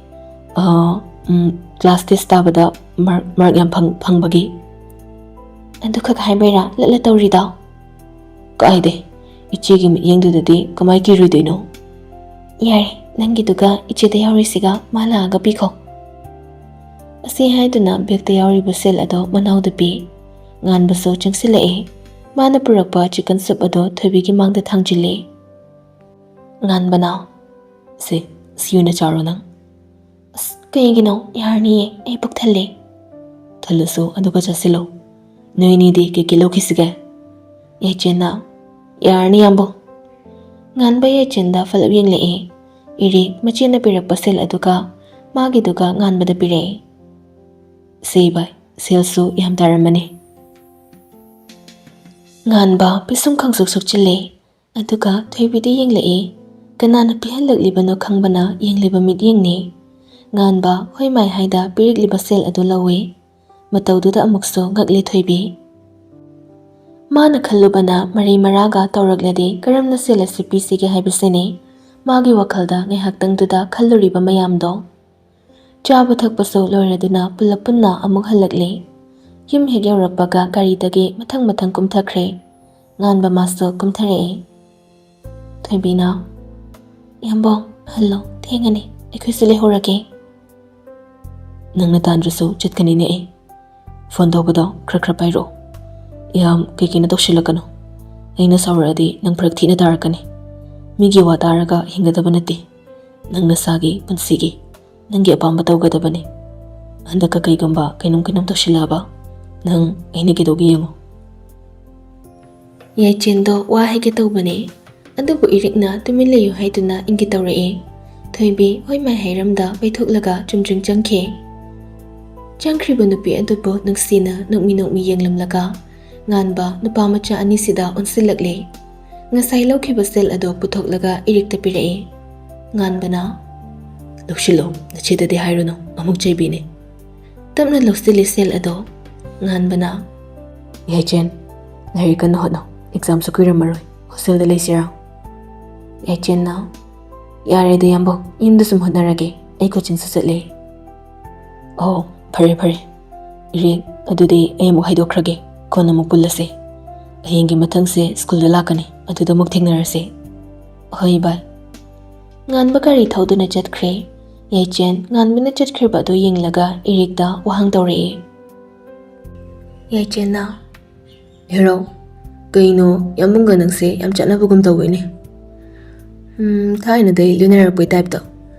ꯑꯥ, ꯎꯝ, ꯀ꯭ꯂꯥꯁ ꯇꯦꯁ ꯇꯥꯕꯗ ꯃꯥꯔꯛ, ꯃꯥꯔꯛ ꯌꯥꯝ ꯐꯪ-, ꯐꯪꯕꯒꯤ꯫" "ꯑꯗꯨꯈꯛ ꯍꯥꯏꯕꯩꯔꯥ ꯂꯠꯂ ꯇꯧꯔꯤꯗꯣ?" "ꯀꯥꯏꯗꯦ, ꯏꯆꯦꯒꯤ ꯃꯤꯠꯌꯦꯡꯗꯨꯗꯗꯤ ꯀꯃꯥꯏ ꯀꯤꯔꯣꯏꯗꯣꯏꯅꯣ?" "ꯌꯥꯔꯦ, ꯅꯪꯒꯤꯗꯨꯒ ꯏꯆꯦꯗ ꯌꯥꯎꯔꯤꯁꯤꯒ ꯃꯥ ꯂꯥꯛꯑꯒ ꯄꯤꯈꯣ꯫" ꯑꯁꯤ ꯍꯥꯏꯗꯨꯅ ꯕꯦꯛꯇ ꯌꯥꯎꯔꯤꯕ ꯁꯦꯜ ꯑꯗꯣ ꯃꯅꯥꯎꯗ ꯄꯤ꯫ ꯉꯥꯟꯕꯁꯨ ꯆꯪꯁꯤꯜꯂꯛꯑꯦ꯫ ꯃꯥꯅ ꯄꯨꯔꯛꯄ ꯆꯤꯛꯀꯟ ꯁꯨꯞ ꯑꯗꯣ ꯊꯣꯏꯕꯤꯒꯤ ꯃꯥꯡꯗ ꯊꯥꯡꯖꯤꯜꯂꯦ꯫ ꯉꯥꯟꯕꯅ, "ꯁꯦ, ꯁꯤ ꯑꯣꯏꯅ ꯆꯥꯔꯣ ꯅꯪ꯫" "ꯑꯁ, ꯀꯩꯒꯤꯅꯣ? ꯌꯥꯔꯅꯤꯌꯦ, ꯑꯩ ꯄꯨꯛ ꯊꯜꯂꯦ꯫" "ꯈꯜꯂꯁꯨ ꯑꯗꯨꯒ ꯆꯠꯁꯤꯜꯂꯣ꯫ ꯅꯣꯏꯅꯤꯗꯤ ꯀꯩꯀꯩ ꯂꯧꯈꯤꯁꯤꯒꯦ?" ꯌꯥꯏꯆꯦꯟꯅ, "ꯌꯥꯔꯅꯤ, ꯌꯥꯝꯕꯨꯡ꯫" ꯉꯥꯟꯕ ꯌꯥꯏꯆꯦꯟꯗ ꯐꯠꯂꯞ ꯌꯦꯡꯂꯛꯑꯦ꯫ ꯏꯔꯤꯛ ꯃꯆꯦꯅ ꯄꯤꯔꯛꯄ ꯁꯦꯜ ꯑꯗꯨꯒ ꯃꯥꯒꯤꯗꯨꯒ ꯉꯥꯟꯕꯗ ꯄꯤꯔꯛꯑꯦ꯫ "ꯁꯦ ꯚꯥꯏ, ꯁꯦꯜꯁꯨ ꯌꯥꯝ ꯇꯥꯔꯝꯃꯅꯤ꯫" ꯉꯥꯟꯕ ꯄꯤꯁꯨꯝ ꯈꯪꯁꯨꯛ ꯁꯨꯛꯆꯤꯜꯂꯦ꯫ ꯑꯗꯨꯒ ꯊꯣꯏꯕꯤꯗ ꯌꯦꯡꯂꯛꯏ꯫ ꯀꯅꯥꯅ ꯄꯤꯍꯜꯂꯛꯂꯤꯕꯅꯣ ꯈꯪꯕꯅ ꯌꯦꯡꯂꯤꯕ ꯃꯤꯠꯌꯦꯡꯅꯤ꯫ ꯉꯥꯟꯕ ꯍꯣꯏ ꯃꯥꯏ ꯍꯥꯏꯗ ꯄꯤꯔꯛꯂꯤꯕ ꯁꯦꯜ ꯑꯗꯨ ꯂꯧꯏ꯫ ꯃꯇꯧꯗꯨꯗ ꯑꯃꯨꯛꯁꯨ ꯉꯛꯂꯦ ꯊꯣꯏꯕꯤ꯫ ꯃꯥꯅ ꯈꯜꯂꯨꯕꯅ ꯃꯔꯩ ꯃꯔꯥꯒ ꯇꯧꯔꯛꯂꯗꯤ ꯀꯔꯝꯅ ꯁꯦꯜ ꯑꯁꯤ ꯄꯤꯁꯤꯒꯦ ꯍꯥꯏꯕꯁꯤꯅꯤ ꯃꯥꯒꯤ ꯋꯥꯈꯜꯗ ꯉꯥꯏꯍꯥꯛꯇꯪꯗꯨꯗ ꯈꯜꯂꯨꯔꯤꯕ ꯃꯌꯥꯝꯗꯣ꯫ ꯆꯥꯕ ꯊꯛꯄꯁꯨ ꯂꯣꯏꯔꯗꯨꯅ ꯄꯨꯂꯞ ꯄꯨꯟꯅ ꯑꯃꯨꯛ ꯍꯜꯂꯛꯂꯦ꯫ ꯌꯨꯝ ꯍꯦꯛ ꯌꯧꯔꯛꯄꯒ ꯒꯥꯔꯤꯗꯒꯤ ꯃꯊꯪ ꯃꯊꯪ ꯀꯨꯝꯊꯈ꯭ꯔꯦ꯫ ꯉꯥꯟꯕ ꯃꯥꯁꯨ ꯀꯨꯝꯊꯔꯛꯑꯦ꯫ ꯊꯣꯏꯕꯤꯅ, "ꯌꯥꯝꯕꯣ, ꯍꯜꯂꯣ, ꯊꯦꯡꯉꯅꯤ, ꯑꯩꯈꯣꯏꯁꯨ ꯂꯩꯍꯧꯔꯒꯦ꯫" "ꯅꯪꯅ ꯇꯥꯟꯗ꯭ꯔꯁꯨ ꯆꯠꯀꯅꯤꯅꯦ ꯑꯩ꯫ ꯐꯣꯟ ꯇꯧꯕꯗꯣ ꯈꯔ ꯈꯔ ꯄꯥꯏꯔꯛꯑꯣ꯫ ꯌꯥꯝ ꯀꯩ ꯀꯩꯅꯣ ꯇꯧꯁꯤꯜꯂꯛꯀꯅꯨ꯫ ꯑꯩꯅ ꯁꯥꯎꯔꯛꯑꯗꯤ ꯅꯪ ꯐꯔꯛ ꯊꯤꯅ ꯇꯥꯔꯛꯀꯅꯤ꯫ ꯃꯤꯒꯤ ꯋꯥ ꯇꯥꯔꯒ ꯍꯤꯡꯒꯗꯕ ꯅꯠꯇꯦ꯫ ꯅꯪ ꯅꯁꯥꯒꯤ ꯄꯨꯟꯁꯤꯒꯤ ꯅꯪꯒꯤ ꯑꯄꯥꯝꯕ ꯇꯧꯒꯗꯕꯅꯤ꯫ ꯍꯟꯗꯛꯀ ꯀꯩꯒꯨꯝꯕ ꯀꯩꯅꯣꯝ ꯀꯩꯅꯣꯝ ꯇꯧꯁꯤꯜꯂꯛꯑꯕ ꯅꯪ ꯑꯩꯅ ꯀꯩꯗꯧꯒꯦ ꯌꯦꯡꯉꯨ꯫" ꯌꯥꯏꯆꯦꯟꯗꯣ ꯋꯥ ꯍꯥꯏꯒꯦ ꯇꯧꯕꯅꯦ, ꯑꯗꯨꯕꯨ ꯏꯔꯤꯛꯅ ꯇꯨꯃꯤꯟ ꯂꯩꯌꯨ ꯍꯥꯏꯗꯨꯅ ꯏꯪꯒꯤ ꯇꯧꯔꯛꯑꯦ꯫ ꯊꯣꯏꯕꯤ ꯍꯣꯏ ꯃꯥꯏ ꯍꯥꯏꯔꯝꯗ ꯄꯩꯊꯣꯛꯂꯒ ꯆꯨꯝꯗ꯭ꯔꯤꯡ ꯆꯪꯈꯤ꯫ ꯆꯪꯈ꯭ꯔꯤꯕ ꯅꯨꯄꯤ ꯑꯗꯨꯕꯨ ꯅꯨꯡꯁꯤꯅ ꯅꯣꯛꯃꯤ ꯅꯣꯛꯃꯤ ꯌꯦꯡꯂꯝꯂꯒ ꯉꯥꯟꯕ ꯅꯨꯄꯥ ꯃꯆꯥ ꯑꯅꯤꯁꯤꯗ ꯑꯣꯟꯁꯤꯜꯂꯛꯂꯦ꯫ ꯉꯁꯥꯏ ꯂꯧꯈꯤꯕ ꯁꯦꯜ ꯑꯗꯣ ꯄꯨꯊꯣꯛꯂꯒ ꯏꯔꯤꯛꯇ ꯄꯤꯔꯛꯑꯦ꯫ ꯉꯥꯟꯕꯅ, "ꯂꯧꯁꯤꯜꯂꯣ, ꯅꯆꯦꯗꯗꯤ ꯍꯥꯏꯔꯨꯅꯨ, ꯑꯃꯨꯛ ꯆꯩꯕꯤꯅꯤ꯫" ꯇꯞꯅ ꯂꯧꯁꯤꯜꯂꯤ ꯁꯦꯜ ꯑꯗꯣ꯫ ꯉꯥꯟꯕꯅ, "ꯌꯥꯏꯆꯦꯟ, ꯂꯥꯏꯔꯤꯛ ꯀꯟꯅ ꯍꯣꯠꯅꯧ, ꯑꯦꯛꯖꯥꯝꯁꯨ ꯀꯨꯏꯔꯝꯃꯔꯣꯏ, ꯍꯣꯁꯇꯦꯜꯗ ꯂꯩꯁꯤꯔꯥ?" ꯌꯥꯏꯆꯦꯟꯅ, "ꯌꯥꯔꯦꯗ ꯏꯌꯥꯝꯕ, ꯌꯨꯝꯗ ꯁꯨꯝ ꯍꯣꯠꯅꯔꯒꯦ, ꯑꯩ ꯀꯣꯆꯤꯡꯁꯨ ꯆꯠꯂꯦ꯫" "ꯑꯣ, ꯐꯔꯦ ꯐꯔꯦ꯫ ꯏꯔꯤꯛ, ꯑꯗꯨꯗꯤ ꯑꯩ ꯑꯃꯨꯛ ꯍꯥꯏꯗꯣꯛꯈ꯭ꯔꯒꯦ, ꯀꯣꯟꯅ ꯑꯃꯨꯛ ꯄꯨꯜꯂꯁꯦ꯫ ꯍꯌꯦꯡꯒꯤ ꯃꯊꯪꯁꯦ ꯁ꯭ꯀꯨꯜꯗ ꯂꯥꯛꯀꯅꯤ, ꯑꯗꯨꯗ ꯑꯃꯨꯛ ꯊꯦꯡꯅꯔꯁꯦ꯫" "ꯍꯣꯏ ꯚꯥꯏ꯫" ꯉꯥꯟꯕ ꯒꯥꯔꯤ ꯊꯧꯗꯨꯅ ꯆꯠꯈ꯭ꯔꯦ꯫ ꯌꯥꯏꯆꯦꯟ ꯉꯥꯟꯕꯅ ꯆꯠꯈ꯭ꯔꯤꯕ ꯑꯗꯨ ꯌꯦꯡꯂꯒ ꯏꯔꯤꯛꯇ ꯋꯥꯍꯪ ꯇꯧꯔꯛꯑꯦ꯫ ꯌꯥꯏꯆꯦꯟꯅ, "ꯍꯦꯔꯣ, ꯀꯩꯅꯣ ꯌꯥꯝꯕꯨꯡꯒ ꯅꯪꯁꯦ ꯌꯥꯝ ꯆꯠꯅꯕꯒꯨꯝ ꯇꯧꯋꯤꯅꯦ꯫ ꯎꯝ, ꯊꯥꯏꯅꯗꯩ ꯂꯣꯏꯅꯔꯛꯄꯩ ꯇꯥꯏꯞꯇ꯫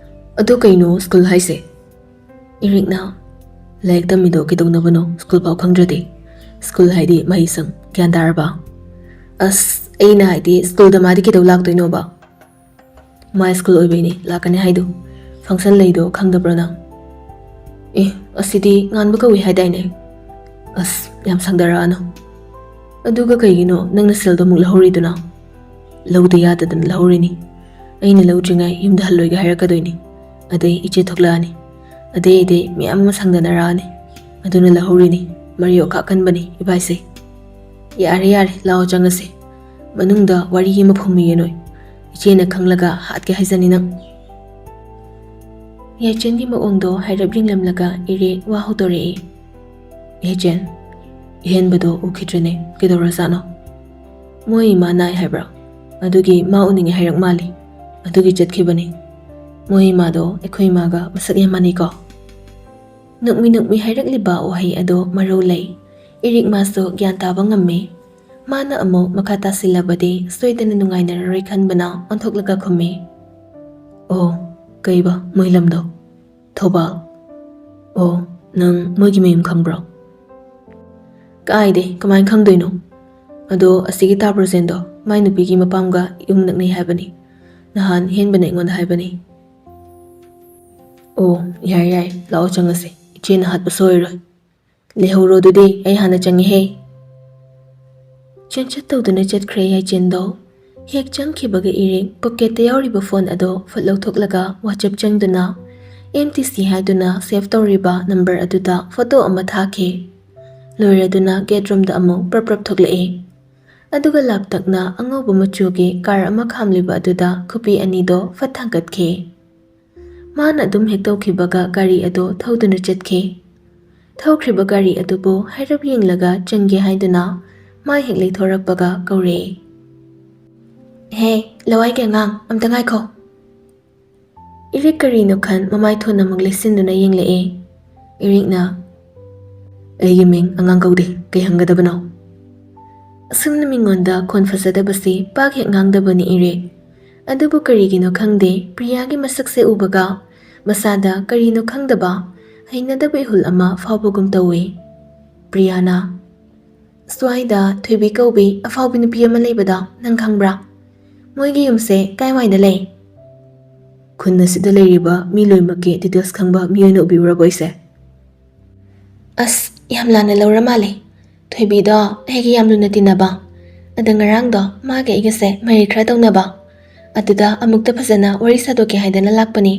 ꯑꯗꯨ ꯀꯩꯅꯣ ꯁ꯭ꯀꯨꯜ ꯍꯥꯏꯁꯦ?" ꯏꯔꯤꯛꯅ, ꯂꯥꯏꯔꯤꯛ ꯇꯝꯃꯤꯗꯣ ꯀꯩꯗꯧꯅꯕꯅꯣ? ꯁ꯭ꯀꯨꯜ ꯐꯥꯎ ꯈꯪꯗ꯭ꯔꯗꯤ? ꯁ꯭ꯀꯨꯜ ꯍꯥꯏꯗꯤ ꯃꯍꯩꯁꯪ, ꯒ꯭ꯌꯥꯟ ꯇꯥꯔꯕ? ꯑꯁ, ꯑꯩꯅ ꯍꯥꯏꯗꯤ ꯁ꯭ꯀꯨꯜꯗ ꯃꯥꯗꯤ ꯀꯩꯗꯧ ꯂꯥꯛꯇꯣꯏꯅꯣꯕ? ꯃꯥ ꯁ꯭ꯀꯨꯜ ꯑꯣꯏꯕꯩꯅꯦ ꯂꯥꯛꯀꯅꯤ ꯍꯥꯏꯗꯣ꯫ ꯐꯪꯁꯟ ꯂꯩꯗꯣ ꯈꯪꯗꯕ꯭ꯔꯣ ꯅꯪ? ꯑꯦ, ꯑꯁꯤꯗꯤ ꯉꯥꯟꯕ ꯀꯧꯏ ꯍꯥꯏꯗꯥꯏꯅꯦ? ꯑꯁ, ꯌꯥꯝ ꯁꯪꯗꯔꯛꯑꯅꯨ꯫ ꯑꯗꯨꯒ ꯀꯩꯒꯤꯅꯣ ꯅꯪꯅ ꯁꯦꯜꯗꯣ ꯑꯃꯨꯛ ꯂꯧꯍꯧꯔꯤꯗꯨꯅ? ꯂꯧꯗ ꯌꯥꯗꯗꯅ ꯂꯧꯍꯧꯔꯤꯅꯤ꯫ ꯑꯩꯅ ꯂꯧꯗ꯭ꯔꯤꯉꯩ ꯌꯨꯝꯗ ꯍꯜꯂꯣꯏꯒ ꯍꯥꯏꯔꯛꯀꯗꯣꯏꯅꯤ꯫ ꯑꯗꯩ ꯏꯆꯦ ꯊꯣꯛꯂꯛꯑꯅꯤ꯫ ꯑꯗꯩ ꯑꯗꯩ ꯃꯌꯥꯝ ꯑꯃ ꯁꯪꯗꯅꯔꯛꯑꯅꯤ꯫ ꯑꯗꯨꯅ ꯂꯧꯍꯧꯔꯤꯅꯤ꯫ ꯃꯔꯤ ꯑꯣꯈꯥꯛ ꯀꯟꯕꯅꯤ ꯏꯕꯥꯏꯁꯦ꯫ ꯌꯥꯔꯦ ꯌꯥꯔꯦ, ꯂꯥꯛꯑꯣ ꯆꯪꯉꯁꯦ꯫ ꯃꯅꯨꯡꯗ ꯋꯥꯔꯤ ꯑꯃ ꯐꯨꯝꯃꯤꯌꯦ ꯅꯣꯏ꯫ ꯏꯆꯦꯅ ꯈꯪꯂꯒ ꯍꯥꯠꯀꯦ ꯍꯥꯏꯖꯅꯤ ꯅꯪ꯫ ꯌꯥꯏꯆꯦꯟꯒꯤ ꯃꯑꯣꯡꯗꯣ ꯍꯥꯏꯔꯞ ꯌꯦꯡꯂꯝꯂꯒ ꯏꯔꯦ ꯋꯥ ꯍꯧꯗꯣꯔꯛꯏ꯫ ꯌꯥꯏꯆꯦꯟ, ꯏꯍꯦꯟꯕꯗꯣ ꯎꯈꯤꯗ꯭ꯔꯦꯅꯦ, ꯀꯩꯗꯧꯔꯖꯥꯠꯅꯣ? ꯃꯣꯏ ꯏꯃꯥ ꯅꯥꯏ ꯍꯥꯏꯕ꯭ꯔꯥ? ꯑꯗꯨꯒꯤ ꯃꯥ ꯎꯅꯤꯡꯉꯦ ꯍꯥꯏꯔꯛ ꯃꯥꯜꯂꯤ꯫ ꯑꯗꯨꯒꯤ ꯆꯠꯈꯤꯕꯅꯤ꯫ ꯃꯣꯏ ꯏꯃꯥꯗꯣ ꯑꯩꯈꯣꯏ ꯏꯃꯥꯒ ꯃꯁꯛ ꯌꯥꯝ ꯃꯥꯟꯅꯩꯀꯣ꯫ ꯅꯣꯛꯃꯤ ꯅꯣꯛꯃꯤ ꯍꯥꯏꯔꯛꯂꯤꯕ ꯋꯥꯍꯩ ꯑꯗꯣ ꯃꯔꯧ ꯂꯩ꯫ ꯏꯔꯤꯛ ꯃꯥꯁꯨ ꯒ꯭ꯌꯥꯟ ꯇꯥꯕ ꯉꯝꯃꯤ꯫ ꯃꯥꯅ ꯑꯃꯨꯛ ꯃꯈꯥ ꯇꯥꯁꯤꯜꯂꯕꯗꯤ ꯁꯣꯏꯗꯅ ꯅꯨꯡꯉꯥꯏꯅꯔꯔꯣꯏ ꯈꯟꯕꯅ ꯑꯣꯟꯊꯣꯛꯂꯒ ꯈꯨꯝꯃꯤ꯫ ꯑꯣ, ꯀꯩꯕ ꯃꯣꯏ ꯂꯝꯗꯣ? ꯊꯧꯕꯥꯜ꯫ ꯑꯣ, ꯅꯪ ꯃꯣꯏꯒꯤ ꯃꯌꯨꯝ ꯈꯪꯕ꯭ꯔꯣ? ꯀꯥꯏꯗꯦ, ꯀꯃꯥꯏꯅ ꯈꯪꯗꯣꯏꯅꯣ? ꯑꯗꯣ ꯑꯁꯤꯒꯤ ꯇꯥ ꯕ꯭ꯔꯣꯖꯦꯟꯗꯣ ꯃꯥꯏ ꯅꯨꯄꯤꯒꯤ ꯃꯄꯥꯝꯒ ꯌꯨꯝ ꯅꯛꯅꯩ ꯍꯥꯏꯕꯅꯤ꯫ ꯅꯍꯥꯟ ꯍꯦꯟꯕꯅ ꯑꯩꯉꯣꯟꯗ ꯍꯥꯏꯕꯅꯤ꯫ ꯑꯣ, ꯌꯥꯏ ꯌꯥꯏ, ꯂꯥꯛꯑꯣ ꯆꯪꯉꯁꯦ꯫ ꯏꯆꯦꯅ ꯍꯥꯠꯄ ꯁꯣꯏꯔꯣꯏ꯫ ꯂꯩꯍꯧꯔꯣ ꯑꯗꯨꯗꯤ, ꯑꯩ ꯍꯥꯟꯅ ꯆꯪꯉꯦꯍꯦ꯫ ꯆꯦꯟꯆꯠ ꯇꯧꯗꯨꯅ ꯆꯠꯈ꯭ꯔꯦ ꯌꯥꯏꯆꯦꯟꯗꯣ꯫ ꯍꯦꯛ ꯆꯪꯈꯤꯕꯒ ꯏꯔꯤꯛ ꯄꯣꯀꯦꯠꯇ ꯌꯥꯎꯔꯤꯕ ꯐꯣꯟ ꯑꯗꯣ ꯐꯠ ꯂꯧꯊꯣꯛꯂꯒ WhatsApp ꯆꯪꯗꯨꯅ ꯑꯦꯝ ꯇꯤ ꯁꯤ ꯍꯥꯏꯗꯨꯅ ꯁꯦꯚ ꯇꯧꯔꯤꯕ ꯅꯝꯕꯔ ꯑꯗꯨꯗ ꯐꯣꯇꯣ ꯑꯃ ꯊꯥꯈꯤ꯫ ꯂꯣꯏꯔꯗꯨꯅ ꯒꯦꯠ ꯔꯨꯝꯗ ꯑꯃꯨꯛ ꯄ꯭ꯔꯞ ꯄ꯭ꯔꯞ ꯊꯣꯛꯂꯛꯏ꯫ ꯑꯗꯨꯒ ꯂꯥꯞꯇꯛꯅ ꯑꯉꯧꯕ ꯃꯆꯨꯒꯤ ꯀꯥꯔ ꯑꯃ ꯈꯥꯝꯂꯤꯕ ꯑꯗꯨꯗ ꯈꯨꯄꯤ ꯑꯅꯤꯗꯣ ꯐꯠ ꯊꯥꯡꯒꯠꯈꯤ꯫ ꯃꯥꯅ ꯑꯗꯨꯝ ꯍꯦꯛ ꯇꯧꯈꯤꯕꯒ ꯒꯥꯔꯤ ꯑꯗꯣ ꯊꯧꯗꯨꯅ ꯆꯠꯈꯤ꯫ ꯊꯧꯈ꯭ꯔꯤꯕ ꯒꯥꯔꯤ ꯑꯗꯨꯕꯨ ꯍꯥꯏꯔꯞ ꯌꯦꯡꯂꯒ ꯆꯪꯒꯦ ꯍꯥꯏꯗꯨꯅ ꯃꯥ ꯍꯦꯛ ꯂꯩꯊꯣꯔꯛꯄꯒ ꯀꯧꯔꯛꯏ꯫ ꯍꯦ, ꯂꯋꯥꯏꯒꯤ ꯑꯉꯥꯡ, ꯑꯝꯇ ꯉꯥꯏꯈꯣ꯫ ꯏꯔꯤꯛ ꯀꯔꯤꯅꯣ ꯈꯟ ꯃꯃꯥꯏ ꯊꯣꯟ ꯑꯃꯨꯛ ꯂꯩꯁꯤꯟꯗꯨꯅ ꯌꯦꯡꯂꯛꯑꯦ꯫ ꯏꯔꯤꯛꯅ, "ꯑꯩꯒꯤ ꯃꯤꯡ ꯑꯉꯥꯡ ꯀꯧꯗꯦ, ꯀꯩ ꯍꯪꯒꯗꯕꯅꯣ?" ꯑꯁꯨꯝꯅ ꯃꯤꯉꯣꯟꯗ ꯈꯣꯟ ꯐꯖꯗꯕꯁꯤ ꯄꯥꯛ ꯍꯦꯛ ꯉꯥꯡꯗꯕꯅꯤ ꯏꯔꯤꯛ꯫ ꯑꯗꯨꯕꯨ ꯀꯔꯤꯒꯤꯅꯣ ꯈꯪꯗꯦ, ꯄ꯭ꯔꯤꯌꯥꯒꯤ ꯃꯁꯛꯁꯦ ꯎꯕꯒ ꯃꯁꯥꯗ ꯀꯔꯤꯅꯣ ꯈꯪꯗꯕ ꯍꯩꯅꯗꯕ ꯏꯍꯨꯜ ꯑꯃ ꯐꯥꯎꯕꯒꯨꯝ ꯇꯧꯏ꯫ ꯄ꯭ꯔꯤꯌꯥꯅ, "ꯁ꯭ꯋꯥꯏꯗ ꯊꯣꯏꯕꯤ ꯀꯧꯕꯤ ꯑꯐꯥꯎꯕꯤ ꯅꯨꯄꯤ ꯑꯃ ꯂꯩꯕꯗꯣ ꯅꯪ ꯈꯪꯕ꯭ꯔꯥ? ꯃꯣꯏꯒꯤ ꯌꯨꯝꯁꯦ ꯀꯥꯏꯋꯥꯏꯗ ꯂꯩ?" ꯈꯨꯟ ꯑꯁꯤꯗ ꯂꯩꯔꯤꯕ ꯃꯤ ꯂꯣꯏꯅꯃꯛꯀꯤ details ꯈꯪꯕ ꯃꯤ ꯑꯣꯏꯅ ꯎꯕꯤꯔꯨꯔꯕꯣ ꯑꯩꯁꯦ? ꯑꯁ, ꯌꯥꯝ ꯂꯥꯟꯅ ꯂꯧꯔ ꯃꯥꯜꯂꯦ꯫ ꯊꯣꯏꯕꯤꯗꯣ ꯑꯩꯒ ꯌꯥꯝ ꯂꯨꯅ ꯇꯤꯟꯅꯕ꯫ ꯑꯗ ꯉꯔꯥꯡꯗꯣ ꯃꯥꯒ ꯑꯩꯒꯁꯦ ꯃꯔꯩ ꯈꯔ ꯇꯧꯅꯕ꯫ ꯑꯗꯨꯗ ꯑꯃꯨꯛꯇ ꯐꯖꯅ ꯋꯥꯔꯤ ꯁꯥꯗꯣꯛꯀꯦ ꯍꯥꯏꯗꯅ ꯂꯥꯛꯄꯅꯤ꯫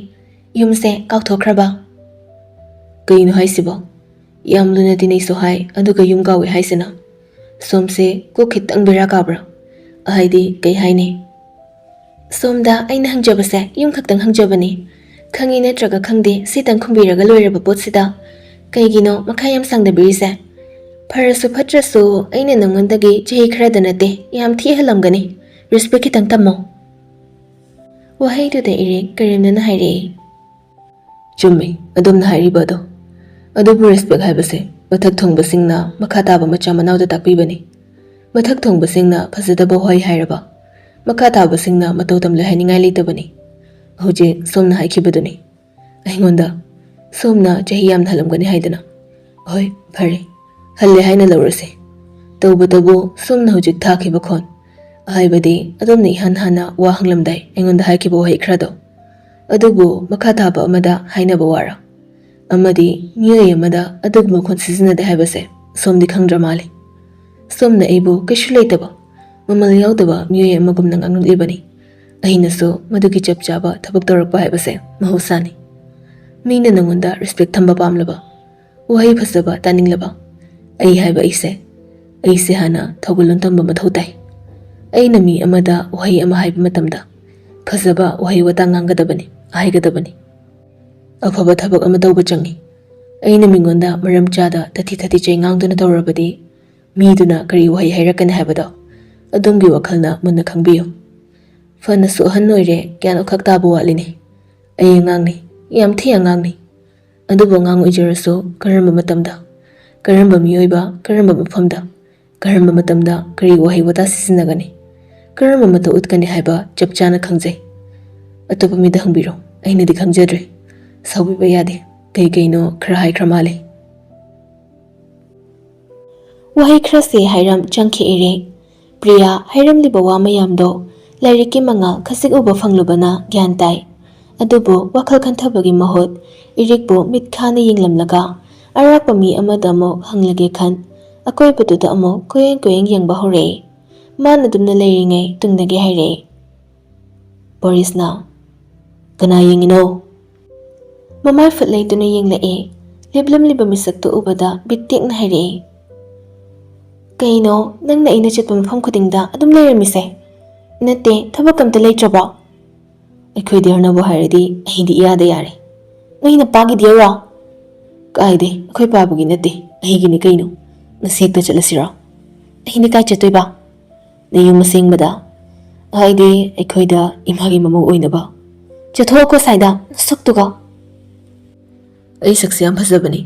ꯌꯨꯝꯁꯦ ꯀꯥꯎꯊꯣꯛꯈ꯭ꯔꯕ? ꯀꯩꯅꯣ ꯍꯥꯏꯁꯤꯕꯣ? ꯌꯥꯝ ꯂꯨꯅ ꯇꯤꯟꯅꯩꯁꯨ ꯍꯥꯏ, ꯑꯗꯨꯒ ꯌꯨꯝ ꯀꯥꯎꯏ ꯍꯥꯏꯁꯤꯅ? ꯁꯣꯝꯁꯦ ꯀꯣꯛ ꯈꯤꯇꯪ ꯕꯦꯔꯥ ꯀꯥꯕ꯭ꯔꯥ? ꯍꯥꯏꯗꯤ ꯀꯩ ꯍꯥꯏꯅꯤ? ꯁꯣꯝꯗ ꯑꯩꯅ ꯍꯪꯖꯕꯁꯦ ꯌꯨꯝ ꯈꯛꯇꯪ ꯍꯪꯖꯕꯅꯤ꯫ ꯈꯪꯉꯤ ꯅꯠꯇ꯭ꯔꯒ ꯈꯪꯗꯦ, ꯁꯤꯇꯪ ꯈꯨꯝꯕꯤꯔꯒ ꯂꯣꯏꯔꯕ ꯄꯣꯠꯁꯤꯗ ꯀꯩꯒꯤꯅꯣ ꯃꯈꯥ ꯌꯥꯝ ꯁꯥꯡꯗꯕꯤꯔꯤꯁꯦ? ꯐꯔꯁꯨ ꯐꯠꯇ꯭ꯔꯁꯨ ꯑꯩꯅ ꯅꯉꯣꯟꯗꯒꯤ ꯆꯍꯤ ꯈꯔꯗ ꯅꯠꯇꯦ, ꯌꯥꯝ ꯊꯤ ꯍꯜꯂꯝꯒꯅꯤ꯫ Respect ꯈꯤꯇꯪ ꯇꯝꯃꯣ꯫ ꯋꯥꯍꯩꯗꯨꯗ ꯏꯔꯦ ꯀꯔꯦꯝꯅꯅ ꯍꯥꯏꯔꯛꯏ꯫ ꯆꯨꯝꯃꯤ, ꯑꯗꯣꯝꯅ ꯍꯥꯏꯔꯤꯕ ꯑꯗꯣ꯫ ꯑꯗꯨꯕꯨ respect ꯍꯥꯏꯕꯁꯦ ꯃꯊꯛ ꯊꯣꯡꯕꯁꯤꯡꯅ ꯃꯈꯥ ꯇꯥꯕ ꯃꯆꯥ ꯃꯅꯥꯎꯗ ꯇꯥꯛꯄꯤꯕꯅꯤ꯫ ꯃꯊꯛ ꯊꯣꯡꯕꯁꯤꯡꯅ ꯐꯖꯗꯕ ꯋꯥꯍꯩ ꯍꯥꯏꯔꯕ, ꯃꯈꯥ ꯇꯥꯕꯁꯤꯡꯅ ꯃꯇꯧ ꯇꯝꯂꯣꯏ ꯍꯥꯏꯅꯤꯡꯉꯥꯏ ꯂꯩꯇꯕꯅꯤ꯫ ꯍꯧꯖꯤꯛ ꯁꯣꯝꯅ ꯍꯥꯏꯈꯤꯕꯗꯨꯅꯤ꯫ ꯑꯩꯉꯣꯟꯗ ꯁꯣꯝꯅ ꯆꯍꯤ ꯌꯥꯝꯅ ꯍꯜꯂꯝꯒꯅꯤ ꯍꯥꯏꯗꯅ꯫ ꯍꯣꯏ, ꯐꯔꯦ, ꯍꯜꯂꯦ ꯍꯥꯏꯅ ꯂꯧꯔꯁꯦ꯫ ꯇꯧꯕꯇꯕꯨ ꯁꯣꯝꯅ ꯍꯧꯖꯤꯛ ꯊꯥꯈꯤꯕ ꯈꯣꯟ, ꯍꯥꯏꯕꯗꯤ ꯑꯗꯣꯝꯅ ꯏꯍꯥꯟ ꯍꯥꯟꯅ ꯋꯥ ꯍꯪꯂꯝꯗꯥꯏ ꯑꯩꯉꯣꯟꯗ ꯍꯥꯏꯈꯤꯕ ꯋꯥꯍꯩ ꯈꯔꯗꯣ, ꯑꯗꯨꯕꯨ ꯃꯈꯥ ꯇꯥꯕ ꯑꯃꯗ ꯍꯥꯏꯅꯕ ꯋꯥꯔ? ꯑꯃꯗꯤ ꯃꯤꯑꯣꯏ ꯑꯃꯗ ꯑꯗꯨꯒꯨꯝꯕ ꯈꯣꯟ ꯁꯤꯖꯤꯟꯅꯗꯦ ꯍꯥꯏꯕꯁꯦ ꯁꯣꯝꯗꯤ ꯈꯪꯗ꯭ꯔ ꯃꯥꯜꯂꯦ꯫ ꯁꯣꯝꯅ ꯑꯩꯕꯨ ꯀꯩꯁꯨ ꯂꯩꯇꯕ, ꯃꯃꯜ ꯌꯥꯎꯗꯕ ꯃꯤꯑꯣꯏ ꯑꯃꯒꯨꯝꯅ ꯉꯥꯡꯂꯛꯂꯤꯕꯅꯤ꯫ ꯑꯩꯅꯁꯨ ꯃꯗꯨꯒꯤ ꯆꯞ ꯆꯥꯕ ꯊꯕꯛ ꯇꯧꯔꯛꯄ ꯍꯥꯏꯕꯁꯦ ꯃꯍꯧꯁꯥꯅꯤ꯫ ꯃꯤꯅ ꯅꯉꯣꯟꯗ respect ꯊꯝꯕ ꯄꯥꯝꯂꯕ, ꯋꯥꯍꯩ ꯐꯖꯕ ꯇꯥꯅꯤꯡꯂꯕ, ꯑꯩ ꯍꯥꯏꯕ ꯑꯩꯁꯦ, ꯑꯩꯁꯦ ꯍꯥꯟꯅ ꯊꯧꯒꯜꯂꯣꯟ ꯇꯝꯕ ꯃꯊꯧ ꯇꯥꯏ꯫ ꯑꯩꯅ ꯃꯤ ꯑꯃꯗ ꯋꯥꯍꯩ ꯑꯃ ꯍꯥꯏꯕ ꯃꯇꯝꯗ ꯐꯖꯕ ꯋꯥꯍꯩ ꯋꯥꯇꯥ ꯉꯥꯡꯒꯗꯕꯅꯤ, ꯍꯥꯏꯒꯗꯕꯅꯤ꯫ ꯑꯐꯕ ꯊꯕꯛ ꯑꯃ ꯇꯧꯕ ꯆꯪꯏ꯫ ꯑꯩꯅ ꯃꯤꯉꯣꯟꯗ ꯃꯔꯝ ꯆꯥꯗ ꯇꯊꯤ ꯇꯊꯤ ꯆꯩ ꯉꯥꯡꯗꯨꯅ ꯇꯧꯔꯕꯗꯤ ꯃꯤꯗꯨꯅ ꯀꯔꯤ ꯋꯥꯍꯩ ꯍꯥꯏꯔꯛꯀꯅꯤ ꯍꯥꯏꯕꯗꯣ ꯑꯗꯣꯝꯒꯤ ꯋꯥꯈꯜꯅ ꯃꯨꯟꯅ ꯈꯪꯕꯤꯌꯨ꯫ ꯐꯅꯁꯨ ꯑꯍꯟ ꯑꯣꯏꯔꯦ, ꯒ꯭ꯌꯥꯟ ꯑꯣꯈꯛ ꯇꯥꯕ ꯋꯥꯠꯂꯤꯅꯦ꯫ ꯑꯩ ꯑꯉꯥꯡꯅꯤ, ꯌꯥꯝ ꯊꯤ ꯑꯉꯥꯡꯅꯤ꯫ ꯑꯗꯨꯕꯨ ꯑꯉꯥꯡ ꯑꯣꯏꯖꯔꯁꯨ ꯀꯔꯝꯕ ꯃꯇꯝꯗ, ꯀꯔꯝꯕ ꯃꯤꯑꯣꯏꯕ, ꯀꯔꯝꯕ ꯃꯐꯝꯗ, ꯀꯔꯝꯕ ꯃꯇꯝꯗ ꯀꯔꯤ ꯋꯥꯍꯩ ꯋꯥꯇꯥ ꯁꯤꯖꯤꯟꯅꯒꯅꯤ, ꯀꯔꯝꯕ ꯃꯇꯧ ꯎꯠꯀꯅꯤ ꯍꯥꯏꯕ ꯆꯞ ꯆꯥꯅ ꯈꯪꯖꯩ꯫ ꯑꯇꯣꯞꯄ ꯃꯤꯗ ꯍꯪꯕꯤꯔꯣ, ꯑꯩꯅꯗꯤ ꯈꯪꯖꯗ꯭ꯔꯦ꯫ ꯁꯥꯎꯕꯤꯕ ꯌꯥꯗꯦ꯫ ꯀꯩ ꯀꯩꯅꯣ ꯈꯔ ꯍꯥꯏꯈ꯭ꯔ ꯃꯥꯜꯂꯦ꯫ ꯋꯥꯍꯩ ꯈꯔꯁꯦ ꯍꯥꯏꯔꯝ ꯆꯪꯈꯤ ꯏꯔꯦ꯫ ꯄ꯭ꯔꯤꯌꯥ ꯍꯥꯏꯔꯝꯂꯤꯕ ꯋꯥ ꯃꯌꯥꯝꯗꯣ ꯂꯥꯏꯔꯤꯛꯀꯤ ꯃꯉꯥꯜ ꯈꯖꯤꯛ ꯎꯕ ꯐꯪꯂꯨꯕꯅ ꯒ꯭ꯌꯥꯟ ꯇꯥꯏ꯫ ꯑꯗꯨꯕꯨ ꯋꯥꯈꯜ ꯈꯟꯊꯕꯒꯤ ꯃꯍꯨꯠ ꯏꯔꯤꯛꯄꯨ ꯃꯤꯠ ꯈꯥꯅ ꯌꯦꯡꯂꯝꯂꯒ ꯑꯔꯥꯛꯄ ꯃꯤ ꯑꯃꯗ ꯑꯃꯨꯛ ꯍꯪꯂꯒꯦ ꯈꯟ ꯑꯀꯣꯏꯕꯗꯨꯗ ꯑꯃꯨꯛ ꯀꯣꯏꯌꯦꯡ ꯀꯣꯏꯌꯦꯡ ꯌꯦꯡꯕ ꯍꯧꯔꯛꯏ꯫ ꯃꯥꯅ ꯑꯗꯨꯝꯅ ꯂꯩꯔꯤꯉꯩ ꯇꯨꯡꯗꯒꯤ ꯍꯥꯏꯔꯛꯏ꯫ ꯕꯣꯔꯤꯁꯅ, "ꯀꯅꯥ ꯌꯦꯡꯉꯤꯅꯣ?" ꯃꯃꯥꯏ ꯐꯨꯠ ꯂꯩꯗꯨꯅ ꯌꯦꯡꯂꯛꯑꯦ꯫ ꯂꯦꯞꯂꯝꯂꯤꯕ ꯃꯤꯁꯛꯇꯨ ꯎꯕꯗ ꯕꯤꯠ ꯇꯦꯛꯅ ꯍꯥꯏꯔꯛꯑꯦ꯫ "ꯀꯩꯅꯣ, ꯅꯪꯅ ꯑꯩꯅ ꯆꯠꯄ ꯃꯐꯝ ꯈꯨꯗꯤꯡꯗ ꯑꯗꯨꯝ ꯂꯩꯔꯝꯃꯤꯁꯦ? ꯅꯠꯇꯦ, ꯊꯕꯛ ꯑꯝꯇ ꯂꯩꯇ꯭ꯔꯕꯣ?" "ꯑꯩꯈꯣꯏ ꯗꯤꯌꯔꯅꯕꯨ ꯍꯥꯏꯔꯗꯤ ꯑꯩꯗꯤ ꯏꯌꯥꯗ ꯌꯥꯔꯦ꯫ ꯅꯣꯏ ꯅꯄꯥꯒꯤ ꯗꯤꯌꯔꯔꯣ?" "ꯀꯥꯏꯗꯦ, ꯑꯩꯈꯣꯏ ꯄꯥꯕꯒꯤ ꯅꯠꯇꯦ, ꯑꯩꯒꯤꯅꯤ ꯀꯩꯅꯣ꯫ ꯉꯁꯤ ꯍꯦꯛꯇ ꯆꯠꯂꯁꯤꯔꯣ?" "ꯑꯩꯅ ꯀꯥꯏ ꯆꯠꯇꯣꯏꯕ?" "ꯅꯌꯨꯝ ꯑꯁꯦꯡꯕꯗ, ꯍꯥꯏꯗꯤ ꯑꯩꯈꯣꯏꯗ ꯏꯃꯥꯒꯤ ꯃꯃꯧ ꯑꯣꯏꯅꯕ꯫ ꯆꯠꯊꯣꯛꯑꯣꯀꯣ ꯁ꯭ꯋꯥꯏꯗ, ꯅꯁꯛꯇꯨꯒ!" "ꯑꯩ ꯁꯛꯁꯦ ꯌꯥꯝ ꯐꯖꯕꯅꯤ,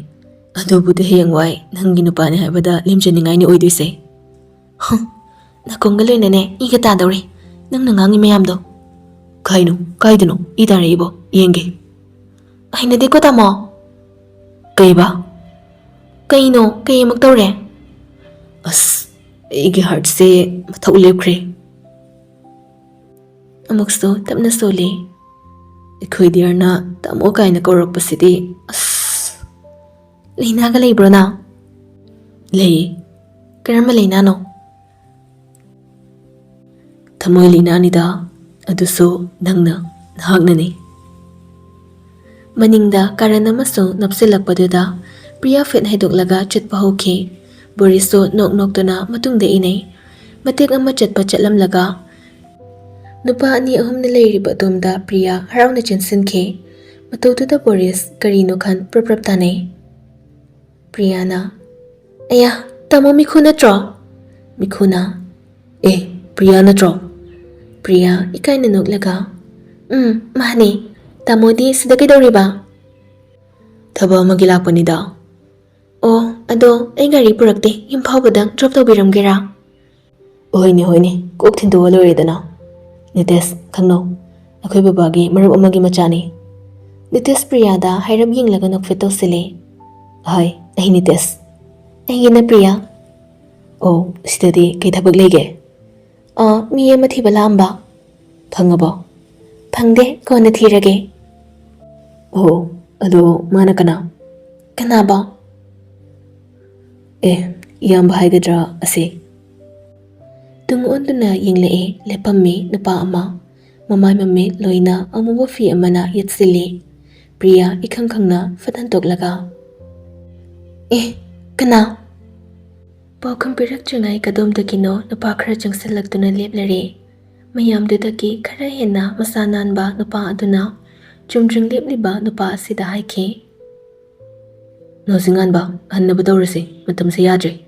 ꯑꯗꯨꯕꯨꯗꯤ ꯍꯌꯦꯡꯋꯥꯏ ꯅꯪꯒꯤ ꯅꯨꯄꯥꯅꯤ ꯍꯥꯏꯕꯗ ꯂꯦꯝꯖꯅꯤꯡꯉꯥꯏꯅꯤ ꯑꯣꯏꯗꯣꯏꯁꯦ꯫" "ꯍꯨꯝ, ꯅꯥꯀꯣꯡꯒ ꯂꯣꯏꯅꯅꯦ ꯏꯒ ꯇꯥꯗꯧꯔꯦ ꯅꯪꯅ ꯉꯥꯡꯉꯤ ꯃꯌꯥꯝꯗꯣ꯫" "ꯀꯥꯏꯅꯣ? ꯀꯥꯏꯗꯅꯣ ꯏ ꯇꯥꯔꯛꯏꯕꯣ? ꯌꯦꯡꯒꯦ꯫" "ꯍꯩꯅꯗꯦꯀꯣ ꯇꯥꯃꯣ꯫" "ꯀꯩꯕ?" "ꯀꯩꯅꯣ? ꯀꯩ ꯑꯃꯨꯛ ꯇꯧꯔꯦ?" "ꯑꯁ, ꯑꯩꯒꯤ ꯍꯥꯔꯠꯁꯦ ꯃꯊꯧ ꯂꯦꯞꯈ꯭ꯔꯦ꯫" ꯑꯃꯨꯛꯁꯨ ꯇꯞꯅ ꯁꯣꯜꯂꯤ꯫ "ꯑꯩꯈꯣꯏ ꯗꯤꯌꯔꯅ ꯇꯥꯃꯣ ꯀꯥꯏꯅ ꯀꯧꯔꯛꯄꯁꯤꯗꯤ, ꯑꯁ!" "ꯂꯥꯏꯅꯥꯒ ꯂꯩꯕ꯭ꯔꯣ ꯅꯪ?" "ꯂꯩꯌꯦ꯫" "ꯀꯔꯝꯕ ꯂꯥꯏꯅꯥꯅꯣ?" "ꯊꯃꯣꯏ ꯂꯥꯏꯅꯥꯅꯤꯗ, ꯑꯗꯨꯁꯨ ꯅꯪꯅ, ꯅꯍꯥꯛꯅꯅꯤ꯫" ꯃꯅꯤꯡꯗ ꯀꯥꯔꯟ ꯑꯃꯁꯨ ꯅꯞꯁꯤꯜꯂꯛꯄꯗꯨꯗ ꯄ꯭ꯔꯤꯌꯥ ꯐꯦꯠ ꯍꯥꯏꯗꯣꯛꯂꯒ ꯆꯠꯄ ꯍꯧꯈꯤ꯫ ꯕꯣꯔꯤꯁꯁꯨ ꯅꯣꯛ ꯅꯣꯛꯇꯨꯅ ꯃꯇꯨꯡꯗ ꯏꯅꯩ꯫ ꯃꯇꯦꯛ ꯑꯃ ꯆꯠꯄ ꯆꯠꯂꯝꯂꯒ ꯅꯨꯄꯥ ꯑꯅꯤ ꯑꯍꯨꯝꯅ ꯂꯩꯔꯤꯕ ꯑꯗꯣꯝꯗ ꯄ꯭ꯔꯤꯌꯥ ꯍꯔꯥꯎꯅ ꯆꯦꯟꯁꯤꯟꯈꯤ꯫ ꯃꯇꯧꯗꯨꯗ ꯕꯣꯔꯤꯁ ꯀꯔꯤꯅꯣ ꯈꯟ ꯄ꯭ꯔꯞ ꯄ꯭ꯔꯞ ꯇꯥꯅꯩ꯫ ꯄ꯭ꯔꯤꯌꯥꯅ, "ꯑꯌꯥ, ꯇꯥꯃꯣ ꯃꯤꯈꯨ ꯅꯠꯇ꯭ꯔꯣ?" ꯃꯤꯈꯨꯅ, "ꯑꯦ, ꯄ꯭ꯔꯤꯌꯥ ꯅꯠꯇ꯭ꯔꯣ?" ꯄ꯭ꯔꯤꯌꯥ ꯏꯀꯥꯏꯅ ꯅꯣꯛꯂꯒ, "ꯎꯝ, ꯃꯥꯅꯦ꯫ ꯇꯥꯃꯣꯗꯤ ꯁꯤꯗ ꯀꯩꯗꯧꯔꯤꯕ?" "ꯊꯕꯛ ꯑꯃꯒꯤ ꯂꯥꯛꯄꯅꯤꯗ꯫" "ꯑꯣ, ꯑꯗꯣ ꯑꯩ ꯒꯥꯔꯤ ꯄꯨꯔꯛꯇꯦ, ꯌꯨꯝ ꯐꯥꯎꯕꯗꯪ ꯗ꯭ꯔꯣꯞ ꯇꯧꯕꯤꯔꯝꯒꯦꯔꯥ?" "ꯍꯣꯏꯅꯦ, ꯍꯣꯏꯅꯦ, ꯀꯣꯛ ꯊꯤꯟꯗꯣꯛꯑ ꯂꯣꯏꯔꯦꯗꯅ꯫ ꯅꯤꯇꯦꯁ, ꯈꯪꯅꯧ, ꯑꯩꯈꯣꯏ ꯕꯕꯥꯒꯤ ꯃꯔꯨꯞ ꯑꯃꯒꯤ ꯃꯆꯥꯅꯤ꯫ ꯅꯤꯇꯦꯁ ꯄ꯭ꯔꯤꯌꯥꯗ ꯍꯥꯏꯔꯞ ꯌꯦꯡꯂꯒ ꯅꯣꯛꯐꯦꯠ ꯇꯧꯁꯤꯜꯂꯦ꯫ "ꯍꯣꯏ, ꯑꯩ ꯅꯤꯇꯦꯁ꯫ ꯑꯩꯒꯤꯅ ꯄ꯭ꯔꯤꯌꯥ꯫ ꯑꯣ, ꯁꯤꯗꯗꯤ ꯀꯩ ꯊꯕꯛ ꯂꯩꯒꯦ?" "ꯑꯥ, ꯃꯤ ꯑꯃ ꯊꯤꯕ ꯂꯥꯛꯑꯝꯕ꯫" "ꯐꯪꯉꯕꯣ?" "ꯐꯪꯗꯦ, ꯀꯣꯟꯅ ꯊꯤꯔꯒꯦ꯫" "ꯑꯣ, ꯑꯗꯣ ꯃꯥꯅ ꯀꯅꯥ?" "ꯀꯅꯥꯕꯣ?" "ꯑꯦ, ꯏꯌꯥꯝꯕ ꯍꯥꯏꯒꯗ꯭ꯔꯥ ꯑꯁꯤ?" ꯇꯨꯡ ꯑꯣꯟꯗꯨꯅ ꯌꯦꯡꯂꯛꯑꯦ, ꯂꯦꯞꯄꯝꯃꯤ ꯅꯨꯄꯥ ꯑꯃ꯫ ꯃꯃꯥꯏ ꯃꯃꯤꯠ ꯂꯣꯏꯅ ꯑꯃꯨꯕ ꯐꯤ ꯑꯃꯅ ꯌꯦꯠꯁꯤꯜꯂꯤ꯫ ꯄ꯭ꯔꯤꯌꯥ ꯏꯈꯪ ꯈꯪꯅ ꯐꯠ ꯍꯟꯇꯣꯛꯂꯒ, "ꯑꯦ, ꯀꯅꯥ?" ꯄꯥꯎꯈꯨꯝ ꯄꯤꯔꯛꯇ꯭ꯔꯤꯉꯩ ꯀꯗꯣꯝꯗꯒꯤꯅꯣ ꯅꯨꯄꯥ ꯈꯔ ꯆꯪꯁꯤꯜꯂꯛꯇꯨꯅ ꯂꯦꯞꯂꯔꯦ꯫ ꯃꯌꯥꯝꯗꯨꯗꯒꯤ ꯈꯔ ꯍꯦꯟꯅ ꯃꯁꯥ ꯅꯥꯟꯕ ꯅꯨꯄꯥ ꯑꯗꯨꯅ ꯆꯨꯝꯗ꯭ꯔꯤꯡ ꯂꯦꯞꯂꯤꯕ ꯅꯨꯄꯥ ꯑꯁꯤꯗ ꯍꯥꯏꯈꯤ, "ꯅꯣꯡꯖꯤꯡꯉꯥꯟꯕ, ꯍꯟꯅꯕ ꯇꯧꯔꯁꯤ, ꯃꯇꯝꯁꯦ ꯌꯥꯗ꯭ꯔꯦ꯫"